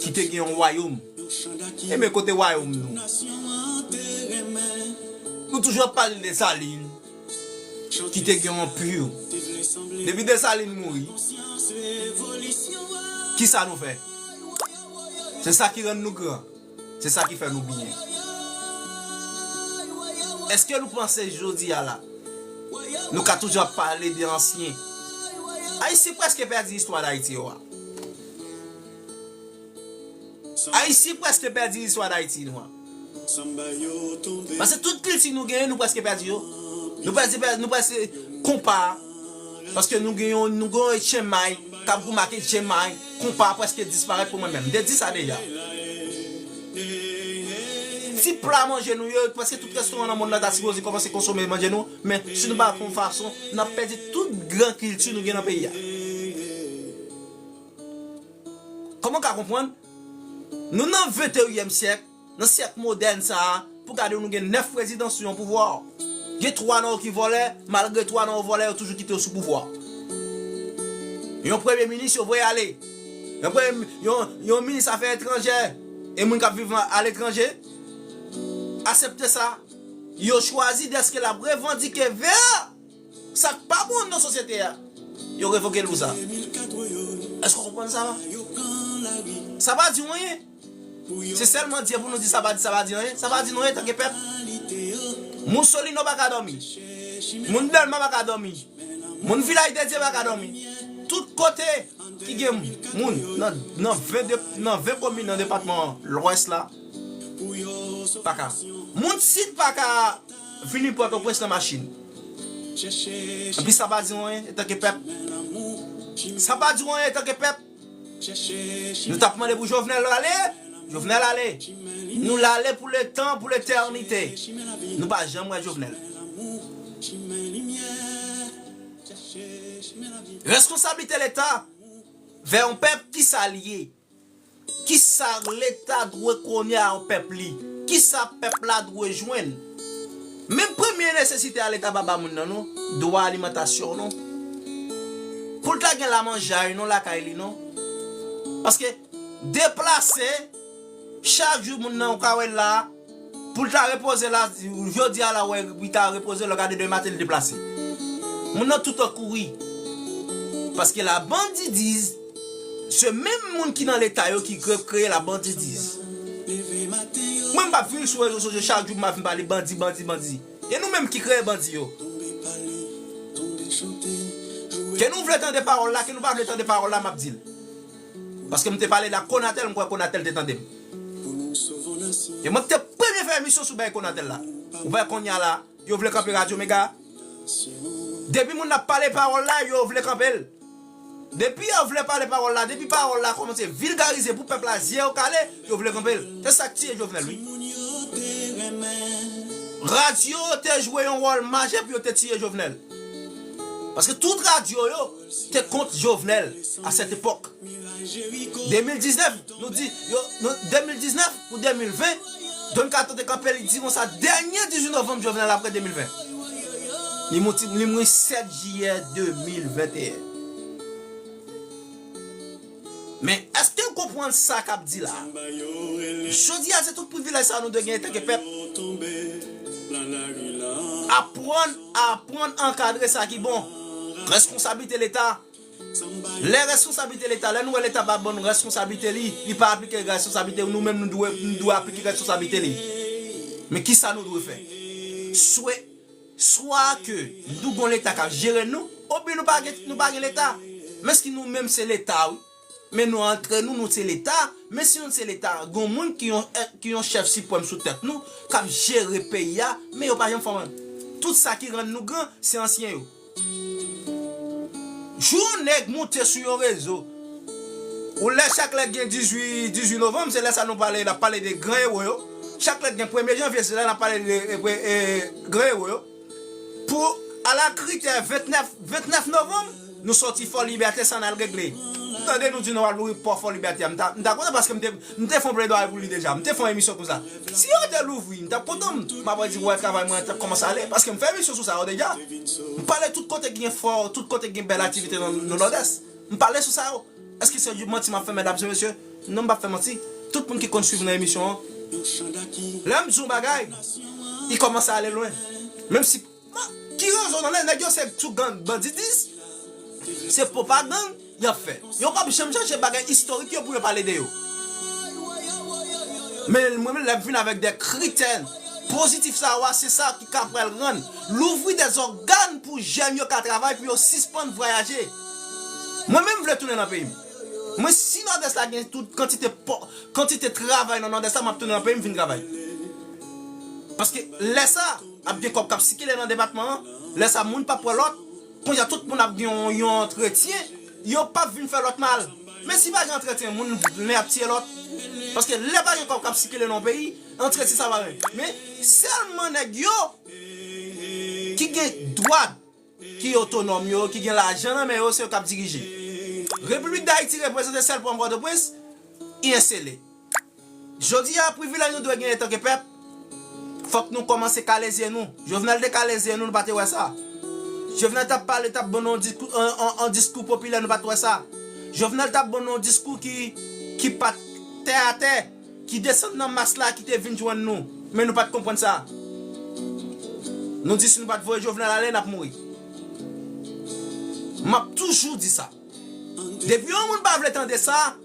ki te gen yon wayòm. Ebyen, kote wayòm nou? Nou toujou ap pale de Desalin, ki te gen yon anpil. Depi Desalin mouri, kisa nou fè? Se sa ki rann nou gran. Se sa ki fè nou byen. Èske nou panse jodi a la, nou ka toujou ap pale de ansyen? Ayisyen prèske pèdi istwa Dayiti yo a. Ayisyen prèske pèdi istwa Dayiti nou an. Paske tout kilti nou genyen, nou prèske pèdi yo. Nou pèdi, pèdi, nou prèske konpa. Paske nou gen yon, nou gen yon etchenmay k ap goumen ak etchenmay, konpa prèske disparèt pou mwen menm. M te di sa deja. Ti pla manje nou yo, prèske tout restoran nan mond lan ta sipoze kòmanse konsome manje nou, men si nou pa fè yon fason, n ap pèdi tout gran kilti nou gen nan peyi a. Kòman w ka konprann? Nou nan venteyinyèm syèk, nan syèk modèn sa a, pou gade nou gen nèf prezidan sou yon pouvwa. Gen twa nan yo ki vòlè, malgre twa nan yo vòlè, yo toujou kite yo sou pouvwa. Yon premye minis yo voye ale. Yon premye, yon, yon minis afè etranjè, e moun k ap viv aletranje, aksepte sa. Yo chwazi dèske l ap revandike vè sa k pa bon nan sosyete a, yo revoke l pou sa. Èske w konprann sa? Sa pa di w anyen. Se sèlman di pou nou di sa pa di, sa pa di anyen. Sa pa di nou anyen antanke pèp. Moun Solino pa ka dòmi. Moun Dèlma pa ka dòmi. Moun Vilaj de Dye pa ka dòmi. Tout kote ki gen moun nan, nan ven de, nan ven komin nan depatman Lwès la, pa ka. Moun Sid pa ka vini Pòtoprens nan machin. Epi sa pa di w anyen antanke pèp. Sa pa di w anyen antanke pèp. Nou t ap mande pou Jovenel ale, Jovenel ale. Nou l ale pou letan, pou letènite. Nou pa janm wè Jovenel. Reskonsablite Leta vè yon pèp, kisa l ye? Kisa Leta dwe konnen a yon pèp li? Kisa pèp la dwe jwenn? Men premye nesesite a Leta pa ba moun nan non. Dwa alimantasyon non. Pou l ta gen lamanjay non lakay li non. Paske deplase, chak jou moun nan ou ka wè l la, pou l ta repoze la, jodi a la, wè, li ta repoze, lè w gade demen maten, li deplase. Moun nan tout ap kouri. Paske la bandidiz, se menm moun ki nan Leta yo ki kre-, kreye la bandidiz. Mwen, m p ap vin sou rezo sosyo chak jou, m ap vin pale bandi, bandi, bandi. E nou menm ki kreye bandi yo. Ke nou vle tande pawòl la, ke nou pa vle tande pawòl la, m ap di l. Paske m te pale la Konatel, m kwè Konatel te tande m. E mwen ki te premye fè emisyon sou bagay Konatel la. Ou wè kounye a la, yo vle kanpe Radyo Mega. Depi moun ap pale pawòl la, yo vle kanpe l. Depi yo vle pale pawòl la, depi pawòl la kòmanse vilgarize pou pèp la, zye yo kale, yo vle kanpe l. Se sa k tiye Jovenel, wi. Radyo te jwe yon wòl majè pou yo te tiye Jovenel. Paske tout radyo yo te kont Jovenel a sèt epòk. De mil diznèf, nou di, yo, nou, de mil diznèf pou de mil ven, Don Kato te kanpe, li di konsa, dènye dizuit novanm Jovenel apre de mil ven. Li mouti, li mouri sèt jiyè de mil venteyen. Men, èske w konprann sa k ap di la? Jodi a, se tout privilèj sa nou dwe genyen tanke pèp. Aprann, aprann ankadre sa ki bon. Responsablite Leta. Lè responsablite Leta, lè nou wè Leta pa ban nou responsablite li, li pa aplike responsablite nou, nou menm nou dwe, nou dwe aplike responsablite li. Men kisa nou dwe fè? Swe, swa ke nou gon Leta k ap jere nou, oubyen nou pa gen, nou pa gen Leta. Men si nou menm se Leta, wi. Men nou antre nou, nou se Leta. Men si nou se Leta, gon moun ki yon, ki yon chèf siprèm sou tèt nou, k ap jere peyi a, men yo pa janm fè anyen. Tout sa ki rann nou gran, se ansyen yo. Jou yon nèg moute sou yon rezo, ou lè chak lè gen dizuit, dizuit novanm, se lè sa nou pale, n ap pale de gran ewo yo. Chak lè gen premye janvye, se lè n ap pale de, e, e, gran ewo yo. Pou alakritè ventnèf, ventnèf novanm, nou sòti Fò Libète sa n al regle. M tande nou di nou al louvri pò Fò Libète a. M ta, m ta kontan paske m te, m te fè yon pledwaye pou li deja. M te fè yon emisyon konsa. Si yo te louvri, m t ap kontan. M, m ap di, wè, travay mwen t ap kòmanse ale. Paske m fè emisyon sou sa yo deja. M pale tout kote ki gen fò, tout kote ki gen bèl aktivite nan, nan Nòdès. M pale sou sa yo. Èske se manti m ap fè, medam e mesye? Non, m p ap fè manti. Tout moun ki konn swiv nan emisyon an, lè m di yon bagay, li kòmanse ale lwen. Menm si, ki rezon nan nèg yo se sou gang banditis, se pwopagann y ap fè. Yo p ap janm chache bagay istorik yo pou yo pale de yo. Men mwen menm, lè m vin avèk de kritè pozitif sa yo a, se sa ki ka pral rann louvri de zògàn pou jèn yo ka travay, pou yo sispann vwayaje. Mwen menm, m vle tounen nan peyi m. Mwen, si Nòdès la gen tout kantite pò, kantite travay nan Nòdès la, m ap tounen nan peyi m vin travay. Paske lè sa, ap gen kòb k ap sikile nan depatman an. Lè sa, moun p ap wè lòt. Kounye a, tout moun ap gen yon, yon antretyen. Yo p ap vin fè lòt mal. Men si pa gen antretyen, moun len ap tiye lòt. Paske lè pa gen kòb k ap sikile nan yon peyi, antretyen sa pa gen. Men sèlman nèg yo ki gen dwa, ki otonòm yo, ki gen lajan nan men yo, se yo k ap dirije. Repiblik Dayiti reprezante sèl pòm Pòtoprens, i ensele. Jodi a, privilèj nou dwe genyen antanke pèp, fòk nou kòmanse kale zye nou. Jovenel te kale zye nou, nou pa te wè sa. Jovenel t ap pale, t ap ban nou yon diskou, an, an, an diskou popilè, nou pa t wè sa. Jovenel t ap ban nou yon diskou ki, ki pa t tè atè, ki desann nan mas la, ki te vin jwenn nou. Men nou pa t konprann sa. Nou di si nou pa t voye Jovenel ale, n ap mouri. M ap toujou di sa. Depi yon moun pa vle tande sa,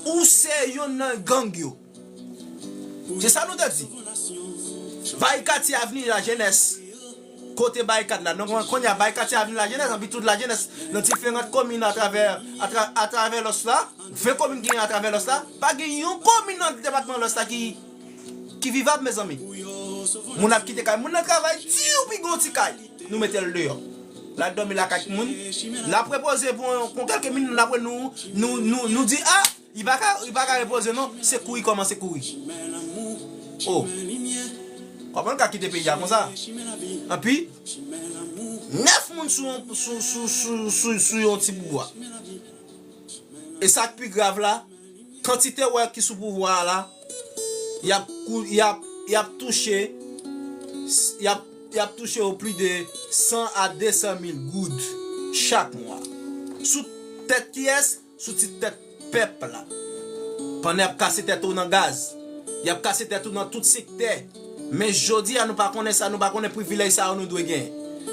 ou se yonn nan gang yo. Se sa nou te di. Barikad se Avni Lajenès. Kote barikad la? Donk, kounye a, barikad se Avni Lajenès, anpi tout lajenès nan diferan komin atravè, atra-, atravè Lwès la. Ven komin ki gen atravè Lwès la. Pa gen yon komin nan depatman Lwès la ki, ki vivab, mezanmi. Moun ap kite kay moun nan travay di, ou pi gon ti kay. Nou mete l deyò. L al dòmi lakay moun. L ap repoze pou, pou kèlke minit, apre nou, nou, nou, nou di, a, li pa ka, li pa ka repoze non, se kouri kòmanse kouri. O. Kòman l ka kite peyi a konsa? Anpi, nèf moun sou, sou, sou, sou, sou, sou yon ti boubwa. E sa k pi grav la, kantite wè ki sou pouvwa a la, y ap kou-, y ap, y ap touche, y ap, y ap touche yo plis de san a de san mil goud chak mwa. Sou tèt kiyès? Sou ti tèt pèp la. Pandan y ap kase tèt ou nan gaz, y ap kase tèt ou nan tout sektè. Men jodi a, nou pa konnen sa, nou pa konnen privilèj sa yo nou dwe genyen.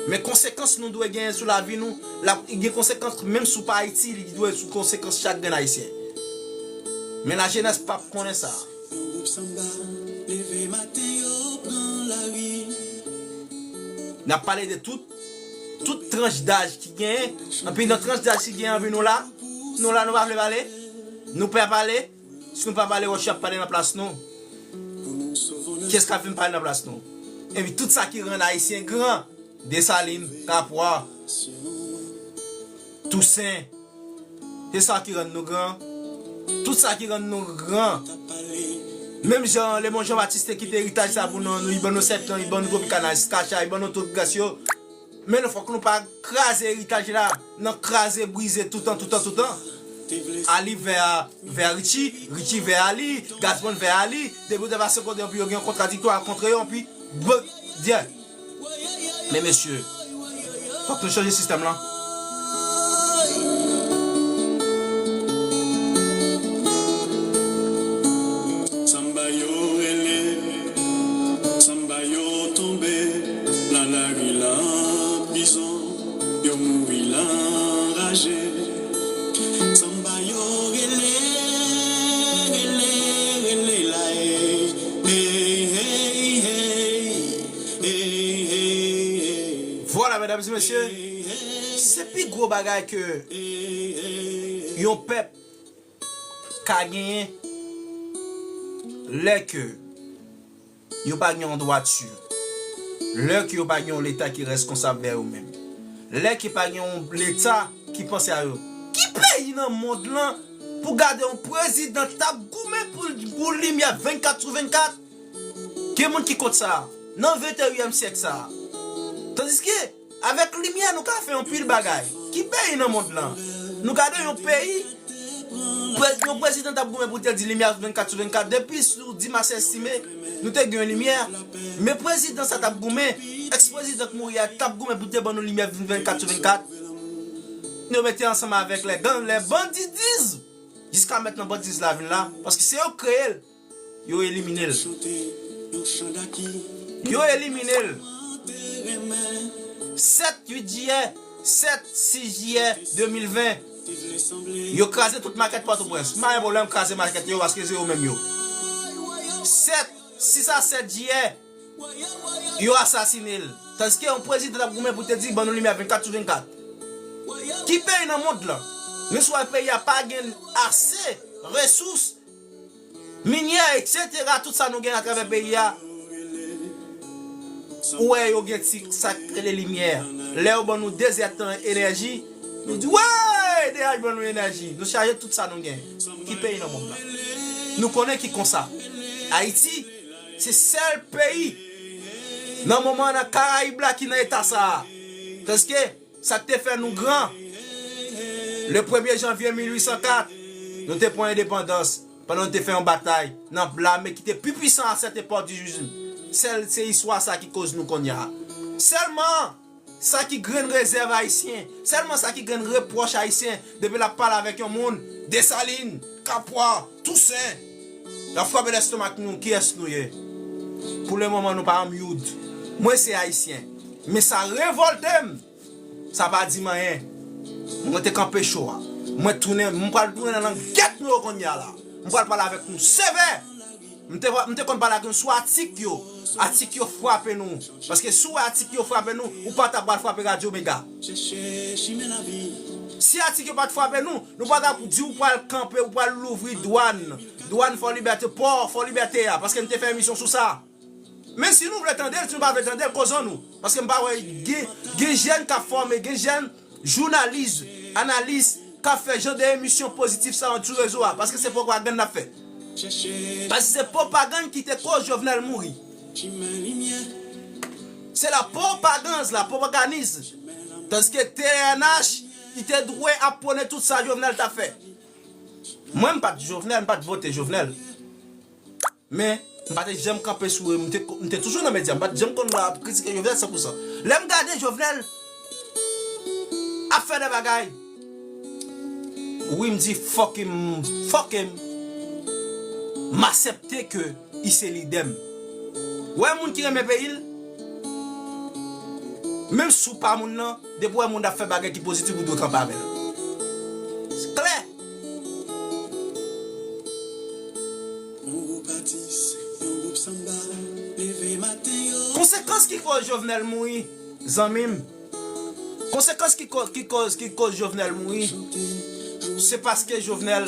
Men konsekans nou dwe genyen sou lavi nou, l ap gen konsekans menm si w pa itil, li dwe sou konsekans chak grenn ayisyen. Men lajenès p ap konnen sa. Yon gwoup sanba leve maten, yo pran lari. N ap pale de tout, tout tranch daj ki genyen. Anpi nan tranch daj ki genyen, anpi nou la, nou la, nou pa vle pale. Nou pè pale. Si nou pa pale, wòch yo ap pale nan plas nou. Kiyès k ap vin pale nan plas nou? Epi tout sa ki rann Ayisyen gran, Desalin, Kapwa, Tousen, se sa ki rann nou gran. Tout sa ki rann nou gran. Menm jan Lemon Jean Baptiste te kite eritaj sa pou nou, li ban nou Septan, li ban nou Tropicana, Skacha, li ban nou Tropicana yo. Men nou fòk nou pa kraze eritaj la, nan kraze, brize toutan, toutan, toutan. Ali vè, vè Richie, Richie vè Ali, Gazzman vè Ali, depi w te pase kote yo, pou yo gen yon kontradiktwa kont yo, epi, bon, dyè. Men mesye, fòk nou chanje sistèm lan. Sanba yo rele, sanba yo tonbe, nan lari, nan prizon, yo mouri, nan raje. Sanba yo rele, rele, rele la, ey, ey, ey, ey. Vwala, medam e mesye, se pi gwo bagay ke yon pèp ka genyen lè ke yo pa gen yon dwati, lè ke yo pa gen yon Leta ki reskonsab vè yo menm, lè ke pa gen yon Leta ki panse a yo. Ki peyi nan mond lan pou gade yon prezidan t ap goumen pou, pou limyè vennkat sou vennkat? Gen moun ki kont sa nan venteyinyèm syèk sa a. Tandiske, avèk limyè, nou ka fè anpil bagay. Ki peyi nan mond lan? Nou gade yon peyi, pre-, yon prezidan t ap goumen pou te di limyè vennkat sou vennkat. Depi sou di mas estime, nou te gen limyè. Men prezidan sa t ap goumen, eks prezidan k mouri a, t ap goumen pou te ban nou limyè vennkat sou vennkat. Nou mete ansanm avèk lè gang, lè bandidiz. Jiska mentnan bandidiz la vin la, paske se yo k kreye l. Yo elimine l. Yo elimine l. Sèt uit jiyè, sèt sis jiyè de mil ven, yo kraze tout makèt Pòtoprens. M pa gen pwoblèm kraze makèt yo, paske se yo menm yo. Sèt, sis a sèt jiyè, yo asasine l. Tandiske yon prezidan t ap goumen pou te di, ban nou limyè vennkat sou vennkat. Ki peyi nan mond lan? Nou sou wè peyi a pa gen ase resous, minyè, etsetera, tout sa nou gen atravè peyi a. Ou wè yo gen ti sa k rele limyè. Lè yo ban nou de zè tan enèji, nou di, "Wey, D H ban nou enèji." Nou chaje tout sa nou gen. Ki peyi nan mond lan? Nou konnen ki konsa. Ayiti, se sèl peyi nan moman nan Karayib la ki nan eta sa a. Tandiske, sa k te fè nou gran, le premye janvye mil uit san kat, nou te pran endepandans pandan nou te fè yon batay nan lame ki te pi pwisan a sèt epòk di jouiz. Sèl se istwa sa ki koz nou kounye a. Sèlman sa ki grenn rezèv ayisyen, sèlman sa ki grenn repwòch ayisyen, depi l ap pale avèk yon moun, Desalin, Kapwa, Tousen, y ap frape lestomak nou, kiyès nou ye? Pou le moman, nou pa anmyoud. Mwen se ayisyen. Men sa revòlte m. Sa pa di m anyen. Mwen te kanpe cho a. Mwen tounen, m pral tounen nan langèt nou yo kounye a la. M pral pale avèk nou sevè. M te, m te konn pale ak nou sou atik yo. Atik yo frape nou. Paske si w wè atik yo frape nou, ou pa ta pral frape Radyo Mega. Si atik yo pa t frape nou, nou pa ta di w pral kanpe, ou pral louvri dwàn. Dwàn Fò Libète, pò Fò Libète a. Paske m te fè emisyon sou sa. Men si nou vle tande l, si nou pa vle tande l, koz an nou. Paske m pa wè gen, gen jèn k ap fòme, gen jèn jounalis, analis, k ap fè jan de emisyon pozitif sa yo sou rezo a. Paske se pwopagann n ap fè. Paske se pwopagann ki te koz Jovenel mouri. Se la propagande, la propagandise. Tandiske T N H, li te dwe ap pwone tout sa Jovenel t ap fè. Mwen, m pa t Jovenel, m pa t vote Jovenel. Men, m pa te janm kanpe sou, m te, m te toujou nan medya, m pa t janm konn ap kritike Jovenel san pou san. Lè m gade Jovenel ap fè de bagay, wi, m di, "Fuck him, fuck him." M aksepte ke li se lidè m. Wè moun ki renmen peyi l, menm si w pa moun nan, depi w wè moun ap fè bagay ki pozitif, ou dwe kanpe avè l. Se klè. Yon gwoup atis, yon gwoup sanba, leve maten yo. Konsekans ki koz Jovenel mouri, zanmi m. Konsekans ki koz, ki koz, ki koz Jovenel mouri, se paske Jovenel,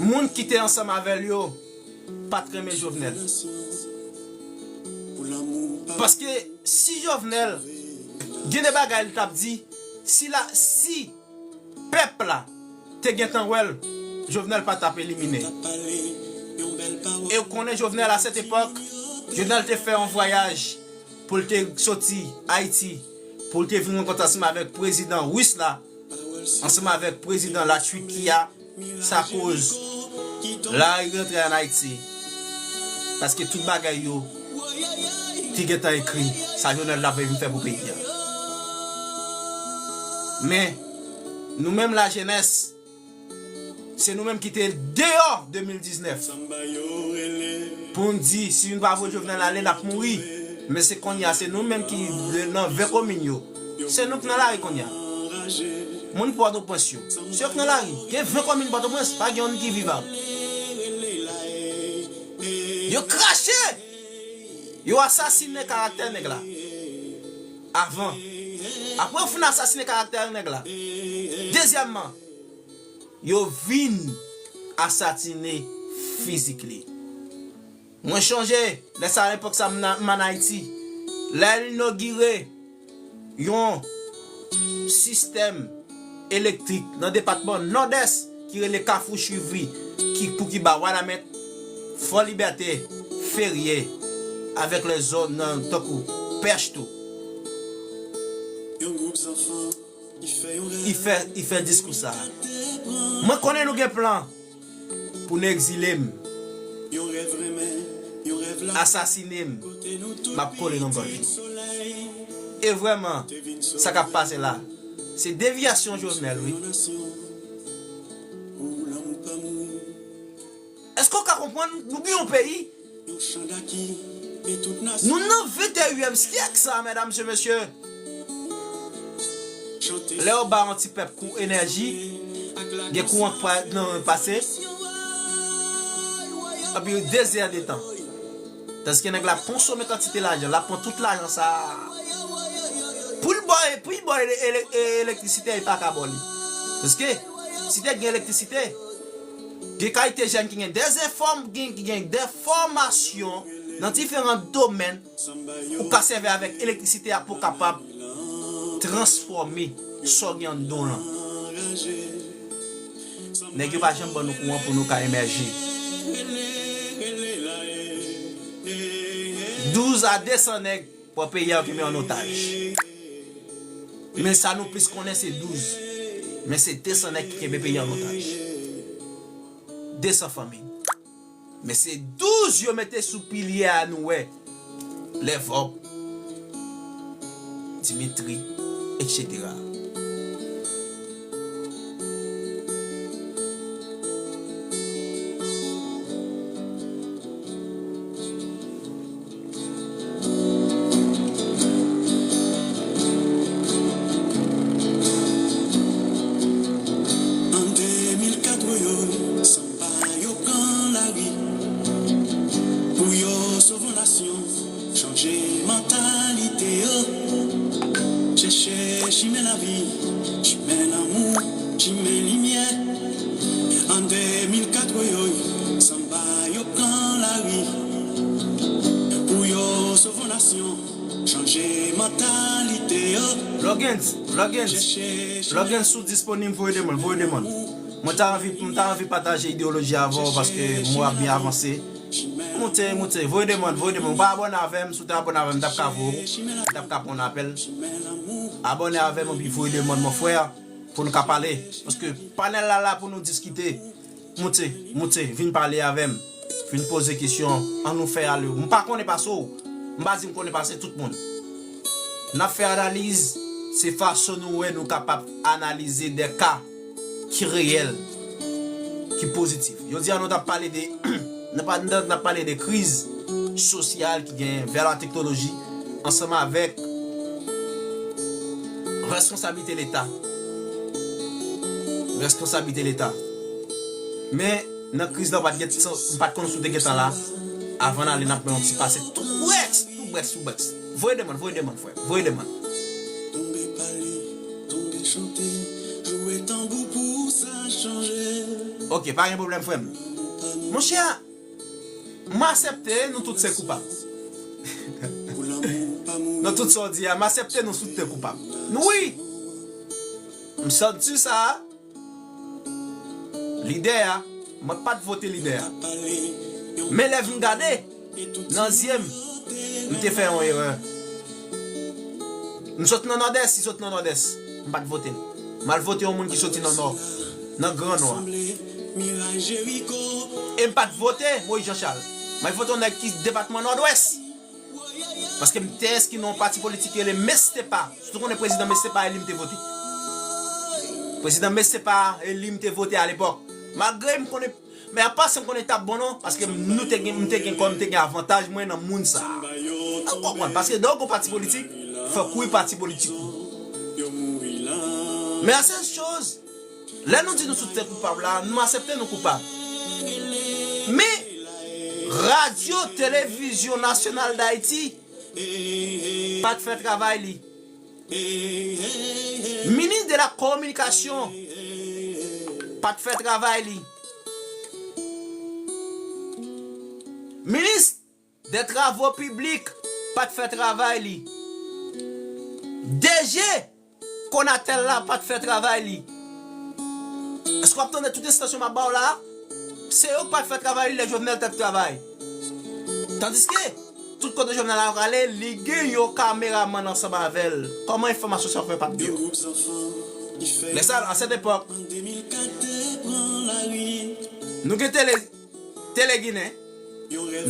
moun ki te ansanm avè l yo, pa t renmen Jovenel. Paske si Jovenel, gen de bagay li t ap di, si la, si pèp la te gentan wè l, Jovenel pa t ap elimine. E w konnen Jovenel, à cette époque, Jovenel te fè yon vwayaj pou l te soti Ayiti, pou l te vin rankontre ansanm avèk prezidan ris la, ansanm avèk prezidan Latwiki a, sa koz lari rantre ann Ayiti. Paske tout bagay yo te gentan ekri, sa Jovenel la vle vin fè pou peyi a. Men, nou menm lajenès, se nou menm ki te deyò de mil diznèf. Pou n di, si nou pa voye Jovenel ale, n ap mouri. Men se kounye a, se nou menm ki nan ven komin yo. Se nou k nan lari kounye a. Moun Pòtoprens yo, se yo k nan lari. Gen ven komin Pòtoprens, pa gen youn ki vivab. Yo krache! Yo asasinen karaktè nèg la. Avan. Apre yo fin asasinen karaktè nèg la. Dezyèmman, yo vin asasinen fizik li. Mwen chonje, lè sa, epòk sa, m nan, m ann Ayiti. Lè l inogire yon sistèm elektrik nan depatman Nòdès ki rele Kafou Chivri, ki, pou ki ba Wanament, Fò Libète, Ferye, avèk lè zòn nan tankou Pèch tou. Li fè, li fè diskou sa a. Mwen konnen nou gen plan pou nou egzile m, asasine m, m ap kole nan gòj nou. E vrèman, sa k ap pase la, se devyasyon Jovenel, wi. Èske w ka konprann? Nou gen yon peyi. Nou nan venteyinyèm syèk sa, medam e mesye. Lè yo ba yon ti pèp kou enèji, gen kouran k pa, nan pase, anpi de zè de tan. Tandiske nèg la konsome kantite lajan, l ap pran tout lajan sa a. Pou l ba, pou l ba ele-, ele-, elektrisite, li pa ka ba li. Paske, si te gen elektrisite, gen kalite jèn ki gen dèzenfòm-, gen, ki gen dèfòmasyon nan diferan domèn, ou ka sèvi avèk elektrisite a pou w kapab transfòme sa w gen anndan w lan. Nèg yo pa janm ban nou kouran pou nou ka emèje. Douz a de san nèg pran peyi a, yo kenbe an otaj. Men sa nou plis konnen se douz. Men se de san nèg ki kenbe peyi a an otaj. De san fanmi. Men se douz yo mete sou pilye a, nou wè. Lè Vòb, Dimitri, etsetera. An de mil kat yo, sanba yo pran lari pou yo sove yon nasyon, chanje mantalite yo, chèche chimen lavi, chimen lanmou, chimen limyè. An de mil kat yo, sanba yo pran lari pou yo sove yon nasyon, chanje mantalite yo. Logens, Logens, Logens, si w disponib, voye demann, voye demann. Mwen ta anvi, mwen ta anvi pataje ideyoloji avè w paske mwen ap byen avanse. Moute, moute, voye demann, voye demann. Ou pa abòne avè m, si w te abòne avè m, m t ap ka voye w, m t ap ka pran yon apèl. Abòne avè m, epi voye demann, mon frè, pou nou ka pale. Paske panèl la la pou nou diskite. Moute, moute, vin pale avè m. Vin poze kesyon, ann nou fè ale. M pa konnen pase w. M pa di m konnen pase tout moun. N ap fè analiz, se fason nou wè nou kapab analize de ka ki reyèl, ki pozitif. Jodi a, nou t ap pale de, nou pa, nou t ap pale de kriz sosyal ki genyen vè la teknoloji ansanm avèk responsablite Leta. Responsablite Leta. Men, nan kriz la, w pa t gen, m pa t konn si w te gentan la. Avan n ale, n ap pran yon ti pase tou brèks, tou brèks, tou brèks. Voye demann, voye demann, frè m, voye demann. Tonbe pale, tonbe chante, jwe tanbou pou sa chanje. Ok, pa gen pwoblèm, frè m. Monchè, M aksepte, nou tout se koupab. Nan tout sa w di a, m aksepte nou tout se koupab. Nou wi! M santi sa, lidè a, mwen pa t vote lidè a. Men lè m gade, nan zye m, m te fè yon erè. M sot nan Nòdès, li sot nan Nòdès. M pa t vote l. M al vote yon moun ki soti nan Nò, nan Gran Nò a. E m pa t vote Moïse Jean Charles. M al vote yon nèg ki depatman Nòdwès. Paske m te enskri nan yon pati politik ki rele Mestepa. Si w konnen prezidan Mestepa, e li m te vote. Prezidan Mestepa, e li m te vote alepòk. Malgre m konnen, men apa sa m konnen t ap bon non, paske m, nou te gen, m te gen kòm, m te gen avantaj mwen nan moun sa a. Ou konprann? Paske lè w gon pati politik, fòk ou wi pati politik ou. Men a sèl choz, lè nou di nou tout se koupab la, nou aksepte nou koupab. Men, Radyo Televizyon Nasyonal Dayiti pa t fè travay li. Minis de la kominikasyon pa t fè travay li. Minis de travo piblik pa t fè travay li. DG Konatel la pa t fè travay li. Èske w ap tande tout estansyon m ap ba w la? Se yo k pa t fè travay li lè Jovenel t ap travay. Tandiske, tout kote Jovenel ap prale, li gen yon kameramann ansanm avè l. Kòman enfòmasyon sa yo fè pa t gen? Lè sa, a sèt epòk, nou gen tele, Tele Ginen,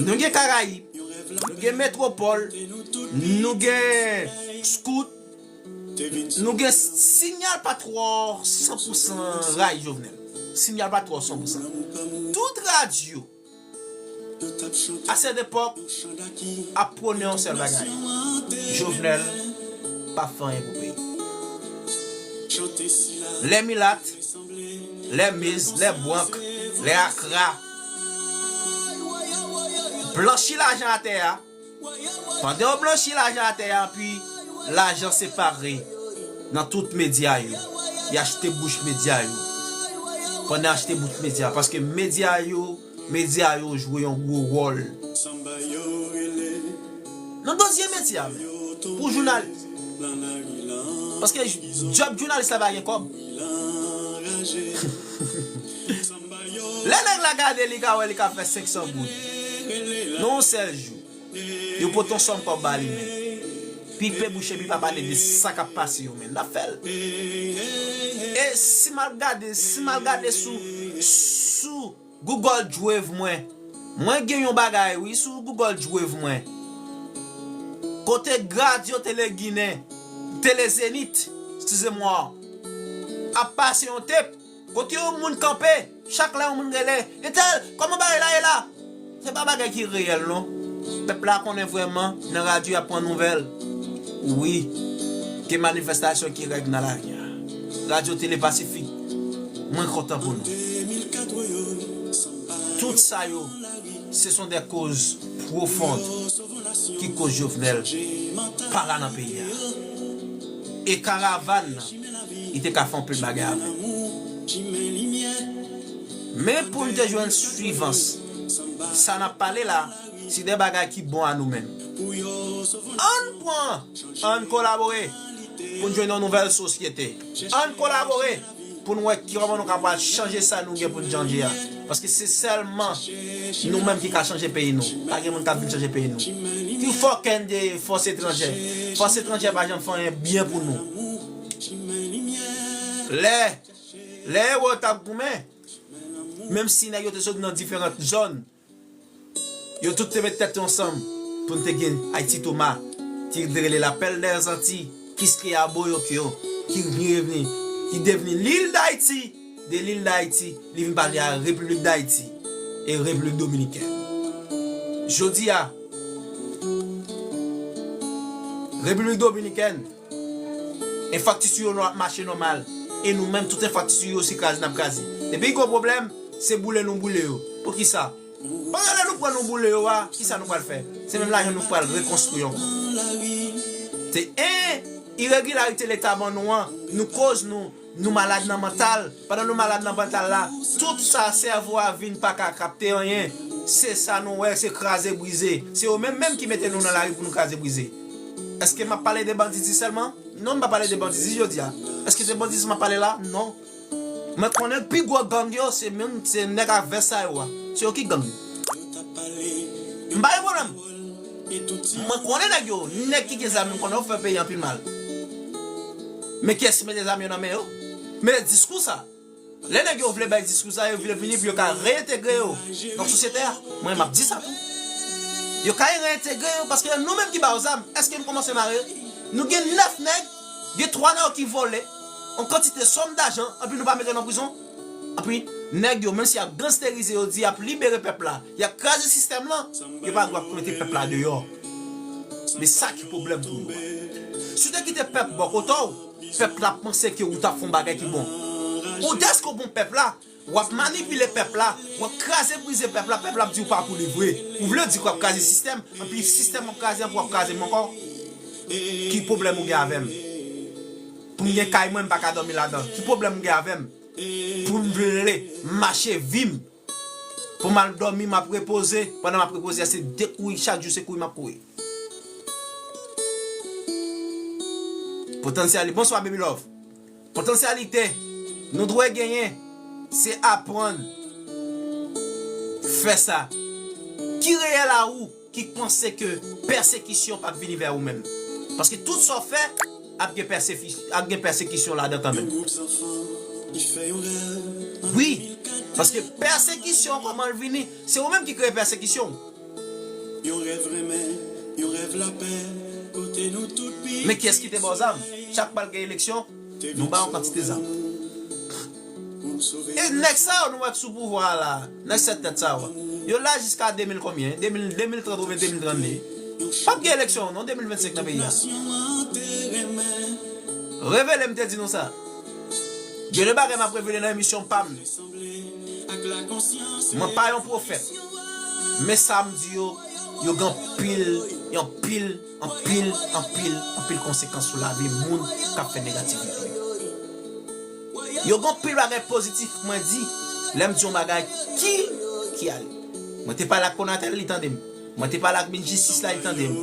nou gen Karayib, nou gen Metwopòl, nou gen Scout, nou gen Sinyal pa twò san pou san ray Jovenel. Sinyal pa twò san pou san. Tout radyo a sèt epòk ap pwone yon sèl bagay. Jovenel pa fè anyen pou peyi. Lè milat, lè miz, lè bwank, lè akra, blanchi lajan atè a. Pandan yo blanchi lajan atè a, epi lajan separe nan tout medya yo. Y achte bouch medya yo. Pandan achte bouch medya, paske medya yo, medya yo jwe yon gwo wòl nan dosye medya, men, pou jounalis. Paske djòb jounalis la pa gen kòb. Lè nèg la gade, li ka wè li ka fè senk san goud nan yon sèl jou. Yo pote yon sòm kòb ba li, men pipe bouch epi pa pale de sa k ap pase yo, men l ap fè l. E si m al gade, si m al gade sou, sou Google Drive mwen, mwen gen yon bagay wi sou Google Drive mwen. Kote radyo Tele Ginen, Tele Zenith, eskize mwa, ap pase yon tep. Kote yon moun kanpe, chak lè yon moun rele, entèl, kòman bagay la ye la? Se pa bagay ki reyèl non. Pèp la konnen vrèman nan radyo y ap pran nouvèl. Wi, gen manifestasyon ki règ nan lari a. Radyo Tele Pasifik, mwen kontan pou nou. Tout sa yo, se sont des causes profondes ki koz Jovenel pa la nan peyi a. E karavàn nan, li te ka fè anpil bagay avè l. Men pou n te jwenn suivans, sa n ap pale la, se de bagay ki bon a nou menm. Ann pran, ann kolabore pou n jwenn yon nouvèl sosyete. Ann kolabore pou n wè kòman nou kapab chanje sa nou gen pou n chanje a. Paske se sèlman nou menm ki ka chanje peyi nou. Pa gen moun k ap vin chanje peyi nou. Ki fòk de fòs etranjè. Fòs etranjè pa janm fè anyen byen pou nou. Lè, lè ewo yo t ap goumen, menm si nèg yo te sot nan diferan zòn, yo tout te met tèt yo ansanm pou n te gen Ayiti Toma, ki te rele Lapèl dè Zanti, Kiskeya Boyokyo, ki vin revni, ki devni Lil Dayiti, de Lil Dayiti, li vin pale a Repiblik Dayiti e Repiblik Dominikèn. Jodi a, Repiblik Dominikèn, enfrastrikti yo nò-, mache nòmal. E nou menm, tout enfrastrikti yo se kraze n ap kraze. Depi gen yon pwoblèm, se boule nou boule yo. Poukisa? Pandan lè nou pran nou boule yo a, kisa nou pral fè? Se menm lajan nou pral rekonstwi ankò. Se en iregilarite Leta ban nou an, nou koz nou, nou malad nan mantal. Pandan nou malad nan mantal la, tout sa sèvo a vin pa ka kapte anyen. Se sa nou wè, se kraze brize. Se yo menm menm ki mete nou nan lari pou nou kraze brize. Èske m ap pale de banditis sèlman? Non, m pa pale de banditis jodi a. Èske se banditis m ap pale la? Non. Mwen konnen pi gwo gang yo, se menm, se nèg ak vès sa yo a. Se yo ki gang. M pa gen pwoblèm. Mwen konnen nèg yo, nèg ki gen zam, m konnen yo fè peyi anpil mal. Men kiyès ki mete zam yo nan men yo? Men diskou sa. Lè nèg yo vle bay diskou sa, yo vle vini pou yo ka reyentegre yo nan sosyete a. Mwen, m ap di sa tou. Yo ka reyentegre yo, paske nou menm ki ba yo zam, èske nou kòmanse mare? Nou gen nèf nèg, gen twa nan yo ki vòlè, yon kantite sòm dajan, anpi nou pa mete yo nan prizon. Anpi, nèg yo, menm si y ap gangsterize, yo di y ap libere pèp la, y ap kraze sistèm lan, yo pa dwe ap mete pèp la deyò. Men sa ki pwoblèm pou nou an. Si w te kite pèp bò kote w, pèp la ap panse ke ou t ap fè yon bagay ki bon. Ou dèske w bon pèp la, w ap manipile pèp la, w ap kraze brize pèp la, pèp la ap di w pa pou li vre. Ou vle di w ap kraze sistèm, anpi sistèm w ap kraze, anpi w ap kraze m ankò. Ki pwoblèm ou gen avè m? Pou m gen kay mwen, m pa ka dòmi ladan. Ki pwoblèm ou gen avè m? Pou m vle mache vi m. Pou m al dòmi, m ap repoze. Pandan m ap repoze a, se de kouri, chak jou se kouri m ap kouri. Potansyali-, bonswa, Baby Love. Potansyalite nou dwe genyen, se aprann fè sa. Ki reyèl a ou ki panse ke pèsekisyon p ap vini vè ou menm? Paske tout sa w fè, ap gen pèsefi-, ap gen pèsekisyon ladan kanmenm. Wi, paske pèsekisyon, kòman l vini? Se ou menm ki kreye pèsekisyon. Yon rèv renmen, yon rèv lapè, kote nou tout pi. Men kiyès ki te ba w zam? Chak pral gen eleksyon, nou ba yon kantite zam. E nèg sa yo nou wè k sou pouvwa a la, nèg sèt tèt sa yo, yo la jiska de mil konbyen? De mil, de mil trant oubyen de mil trannde. P ap gen eleksyon non, de mil vennsenk nan peyi a. Revele m te di nou sa. Gen de bagay m ap revele nan emisyon pa m. Mwen pa yon pwofèt. Men sa m di yo, yo gen anpil, anpil, anpil, anpil, anpil konsekans sou lavi moun k ap fè negativite yo. Yo gen anpil bagay pozitif mwen di, lè m di yon bagay ki, ki ale. Mwen te pale ak Konatel, li tande m. Mwen te pale ak minis jistis la, li tande m.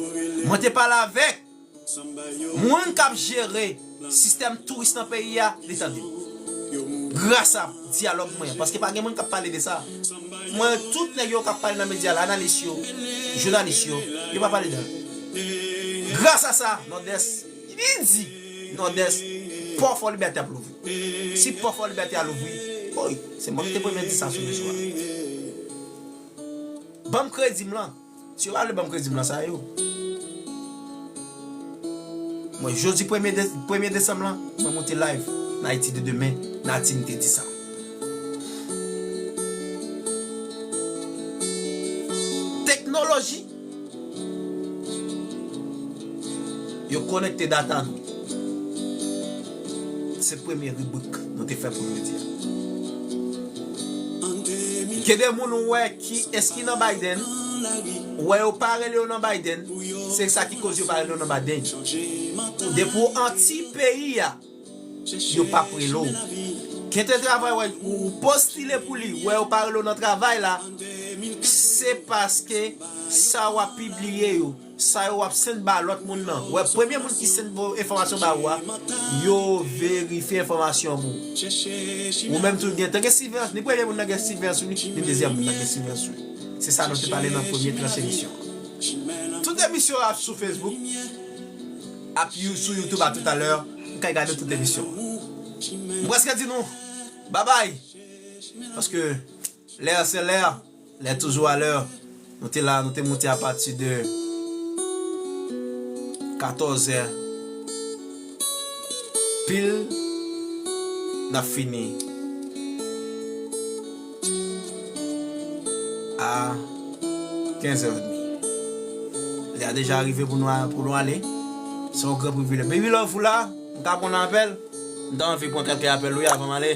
Mwen te pale avèk moun k ap jere sistèm touris nan peyi a, li tande m. Gras a dyalòg mwen an, paske pa gen moun k ap pale de sa. Mwen, tout nèg yo k ap pale nan medya la, analis yo, jounalis yo, yo pa pale de l. Gras a sa, Nòdès, li di, Nòdès, pò Fò Libète ap louvri. Si pò Fò Libète a louvri, woy, se mwen ki te premye di sa sou rezo a. Ban m kredi m lan. Si yo pa vle ban m kredi m lan, sa yo. Mwen, jodi premye de-, premye desanm lan, mwen monte live nan Ayiti de demen, Natty, m te di sa. Teknoloji, yo konekte data nou. Se premye ribrik nou te fè pou nou di a. Gen de moun ou wè ki enskri nan Biden, ou wè yo pa rele yo nan Biden, se sa ki koz yo pa rele yo nan Biden. Depi w anti peyi a, yo p ap rele w. Gen de travay wè ou postile pou li, wè yo pa rele w nan travay la, se paske sa w ap pibliye yo, sa yo w ap send ba lòt moun nan. Wè, premye moun ki send vo-, enfòmasyon ba ou a, yo verifye enfòmasyon pou ou. Ou menm tou, gen, te gen siveyans, ni premye moun nan gen siveyans sou li, ni dezyèm moun nan gen siveyans sou li. Se sa nou te pale nan premye tranch emisyon. Tout emisyon ap sou Facebook, ap you-, sou YouTube a toutalè, ou ka gade tout emisyon. M prèske di nou, babay, paske lè se lè. Lè toujou a lè. Nou te la, nou te monte apati de katòz è pil, n ap fini a kenz è edmi. Lè a deja rive pou nou a-, pou nou ale. Se yon gran privilèj. Baby Love ou la, m ka pran apèl? M ta anvi pran kèlke apèl wi avan m ale.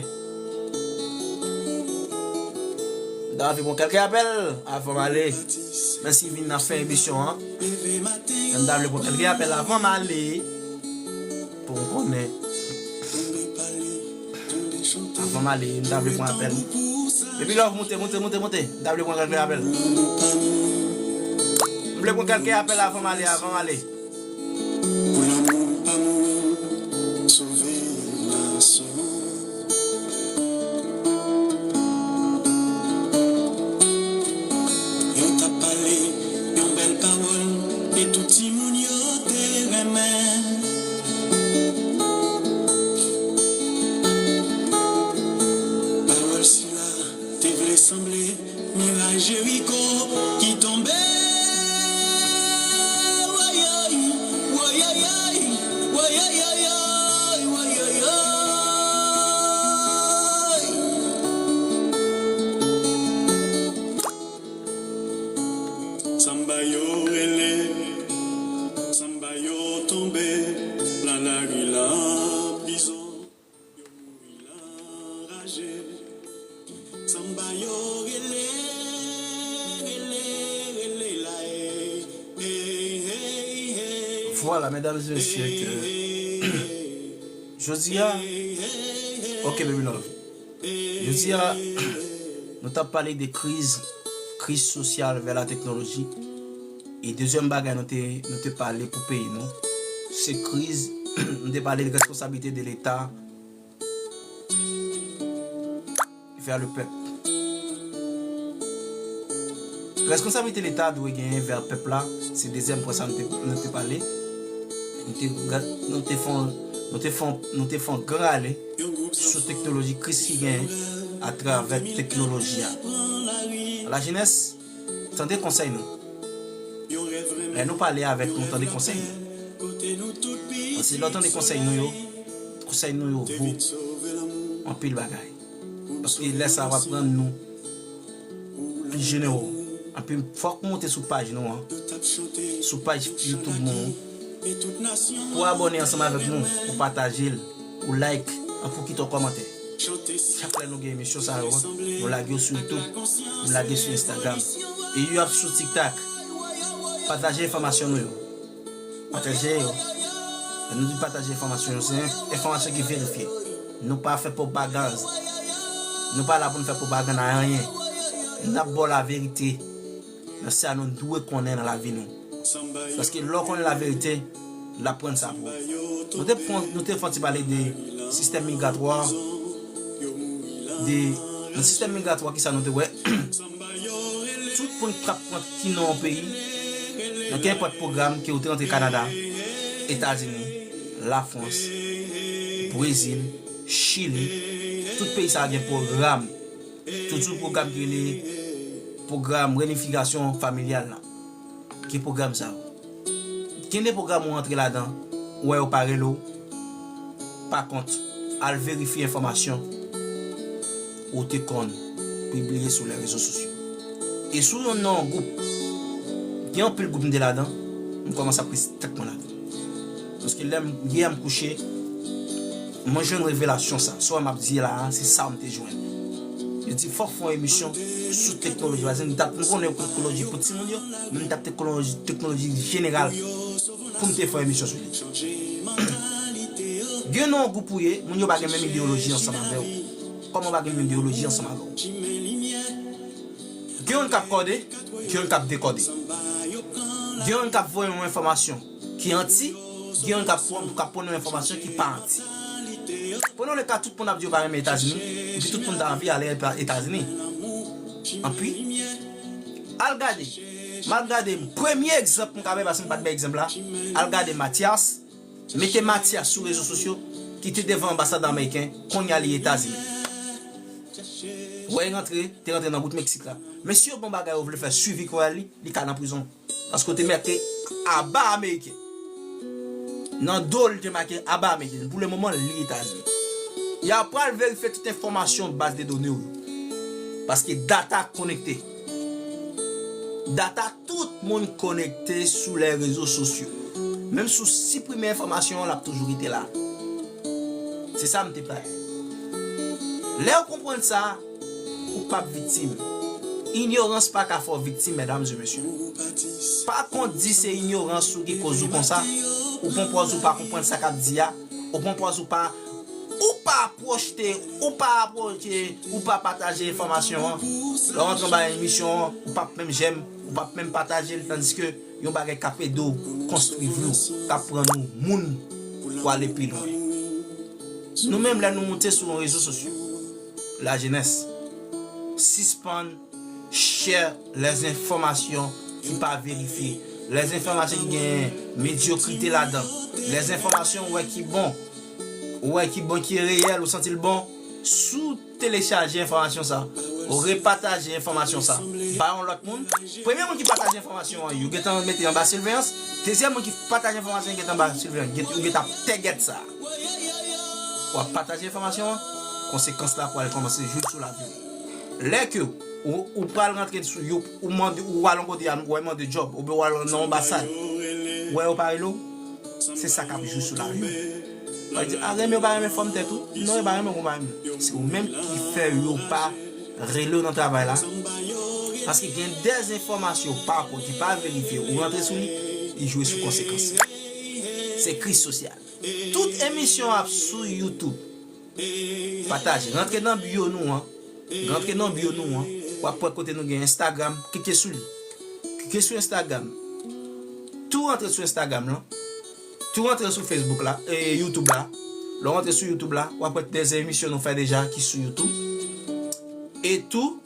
M ta anvi pran kèlke apèl avan m ale. Menm si vin nan fen emisyon an. Men m ta vle pran kèlke apèl avan m ale. Pou m konnen. Avan m ale, m ta vle pran apèl. Epi love, moute, moute, moute, moute. M ta vle pran kèk apèl. M vle pran kèk apèl avan m ale, avan m ale. Pou lanmou pa mouri, sove nasyon. Yo t ap pale yon bèl pawòl e tout timoun yo te renmen. Pawòl sila te vle sanble miray Jeriko ki tonbe. Woyoy, woyoyoy, woyoyoy, woyoyoy. Sanba yo rele, sanba yo tonbe, nan lari, nan prizon, yo mouri nan raje. Sanba yo rele, rele, rele la, ey, ey, ey, ey. Voilà, mesdames et messieurs, jodi a, ok, baby love. Jodi a, nou t ap pale de kriz, kriz sosyal vè la teknoloji. E dezyèm bagay nou te, nou te pale pou peyi nou, se kriz, nou te pale de responsablite de Leta vè le pèp. Responsablite Leta dwe genyen vè pèp la, se dezyèm pwen sa nou te, nou te pale. Nou te, nou te fè, nou te fè, nou te fè yon gran rale sou teknoloji, kriz ki genyen atravè teknoloji a. Lajenès, tande konsèy nou. Lè nou pale avèk nou, tande konsèy nou. Paske lè w tande konsèy nou yo, konsèy nou yo vo anpil bagay. Paske lè sa a, w ap rann nou pli jenero. Anpi, fòk w moute sou paj nou an, sou paj YouTube nou an, pou w abòne ansanm avèk nou, pou w pataje l, pou w like, anpi pou w kite yon kòmantè. Chak lè nou gen emisyon sa yo, nou lage yo sou YouTube, nou lage sou Instagram. E yo ap sou TikTok. Pataje enfòmasyon nou yo. Pataje yo. Lè nou di pataje enfòmasyon yo, se enfòmasyon ki verifye. Nou pa fè pwopagann. Nou pa la pou nou fè pwopagann a anyen. N ap ba w laverite nan sa nou dwe konnen nan lavi nou. Paske lè w konnen laverite, l ap rann sa pou ou. Nou te pran, nou te fè yon ti pale de sistèm migratwa, de, nan sistèm migratwa, kisa nou te wè? Tout moun k ap pran ki nan yon peyi, nan kenpòt pwogram ke ou te rantre Kanada, Etazini, Lafrans, Brezil, Chili, tout peyi sa a gen pwogram. Toujou pwogram ki rele pwogram reyinifikasyon familyal la. Ki pwogram sa yo? Gen de pwogram ou antre ladan, ou wè yo pa rele w. Pa kont, al verifye enfòmasyon ou te konn pibliye sou lè rezo sosyo. E si w nan yon gwoup, gen anpil gwoup m te ladan, m kòmanse ap resi tèt mwen ladan. Paske lè m, yè m kouche, mwen jwenn revelasyon sa. Sa m ap di la a, se sa m te jwenn. Yo di fòk fè yon emisyon sou teknoloji. Paske m t ap, m konnen teknoloji pou timoun yo, men m t ap teknoloji, teknoloji jeneral pou m te fè yon emisyon sou li. Gen nan yon gwoup ou ye, moun yo pa gen menm ideyoloji ansanm avè w. Kòman w pa gen menm ideyoloji ansanm avè w? Gen youn k ap kòde, gen youn k ap dekòde. Gen youn k ap voye yon enfòmasyon ki anti, gen youn k ap pran, k ap pran yon enfòmasyon ki pa anti. Pran nan le ka, tout moun ap di yo pa renmen Etazini, epi tout moun ta anvi ale Eta-, Etazini. Anpi, al gade, m al gade, premye egzanp m ka bay, paske m pa t bay egzanp la, al gade Mathias, mete Mathias sou rezo sosyo, ki te devan anbasad ameriken, kounye a li Etazini. Wè, rantre, te rantre nan wout Meksik la. Men si yo gen yon bagay yo vle fè swivi kounye a li, li ka nan prizon. Paske w te make aba ameriken. Nan do l te make aba ameriken. Pou le moman, li Etazini. Y a pral verifye tout enfòmasyon baz de done w yo. Paske data konekte. Data tout moun konekte sou lè rezo sosyo. Menm si w siprime enfòmasyon an, l ap toujou rete la. Se sa m te pale. Lè w konprann sa, ou p ap viktim. Inyorans pa ka fè w viktim, medam e mesye. Pa kont di se inyorans ou ki koz ou konsa, ou pran pòz ou pa konprann sa k ap di a, ou pran pòz ou pa Ou pa pwoste, ou pa pwoste, ou pa pataje enfòmasyon an. Lè w antre anba emisyon an, ou p ap menm jèm, ou p ap menm pataje l, tandiske yon bagay k ap ede w konstwi vi w, k ap rann ou moun pou ale pi lwen. Nou menm, lè nou moute sou rezo sosyo, lajenès, sispann share lèzenfòmasyon ki pa verifye, lèzenfòmasyon ki gen medyokrite ladan, lèzenfòmasyon ou wè ki bon, ou wè ki bon, ki reyèl, ou santi l bon, si w telechaje enfòmasyon sa, ou repataje enfòmasyon sa ba yon lòt moun, premye moun ki pataje enfòmasyon an, yo gentan mete anba siveyans, dezyèm moun ki pataje enfòmasyon an gentan anba siveyans, yo gentan ap tègèt sa. W ap pataje enfòmasyon an, konsekans la pral kòmanse jwe sou lavi w. Lè ke ou, ou pral rantre sou yo, ou mande, ou al yon kote, ou al mande djòb, oubyen ou al nan anbasad, ou wè yo pa rele w, se sa k ap jwe sou lavi w. Ou di, a, renmen yo pa renmen fòm tèt ou? Non, yo pa renmen w, ou pa renmen. Se ou menm ki fè yo pa rele w nan travay la. Paske gen dezenfòmasyon, pafwa, ki pa verifye, ou rantre sou li, li jwe sou konsekans. Se kriz sosyal. Tout emisyon ap sou YouTube. Pataje. Rantre nan bio nou an. Rantre nan bio nou an. W ap wè kote nou gen Instagram. Klike sou li. Klike sou Instagram. Tou rantre sou Instagram lan. Tou rantre sou Facebook la, e YouTube la. Lè w rantre sou YouTube la, w ap wè de emisyon nou fè deja ki sou YouTube. E tou,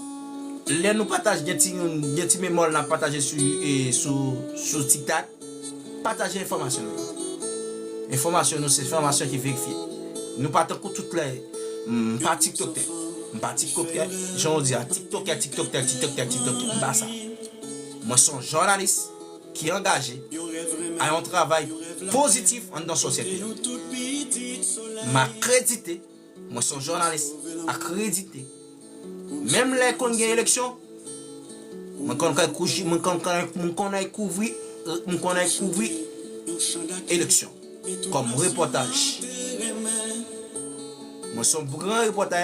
lè nou pataje, gen ti, gen ti memò n ap pataje sou, e, sou, sou TikTok. Pataje enfòmasyon nou. Enfòmasyon nou se enfòmasyon ki verifye. Nou pa tankou tout lè, m pa tiktokè. M pa tiktokè, jan w di a, tiktokè, tiktokè, tiktokè, tiktokè. M pa sa. Mwen se yon jounalis ki angaje a yon travay pozitif anndan sosyete. M akredite, mwen se yon jounalis akredite. Menm lè konn gen eleksyon, mwen konn kay kouchi, mwen konn kay, mwen konn ay kouvri, mwen konn ay kouvri eleksyon kòm repòtaj. Mwen se yon gran repòtè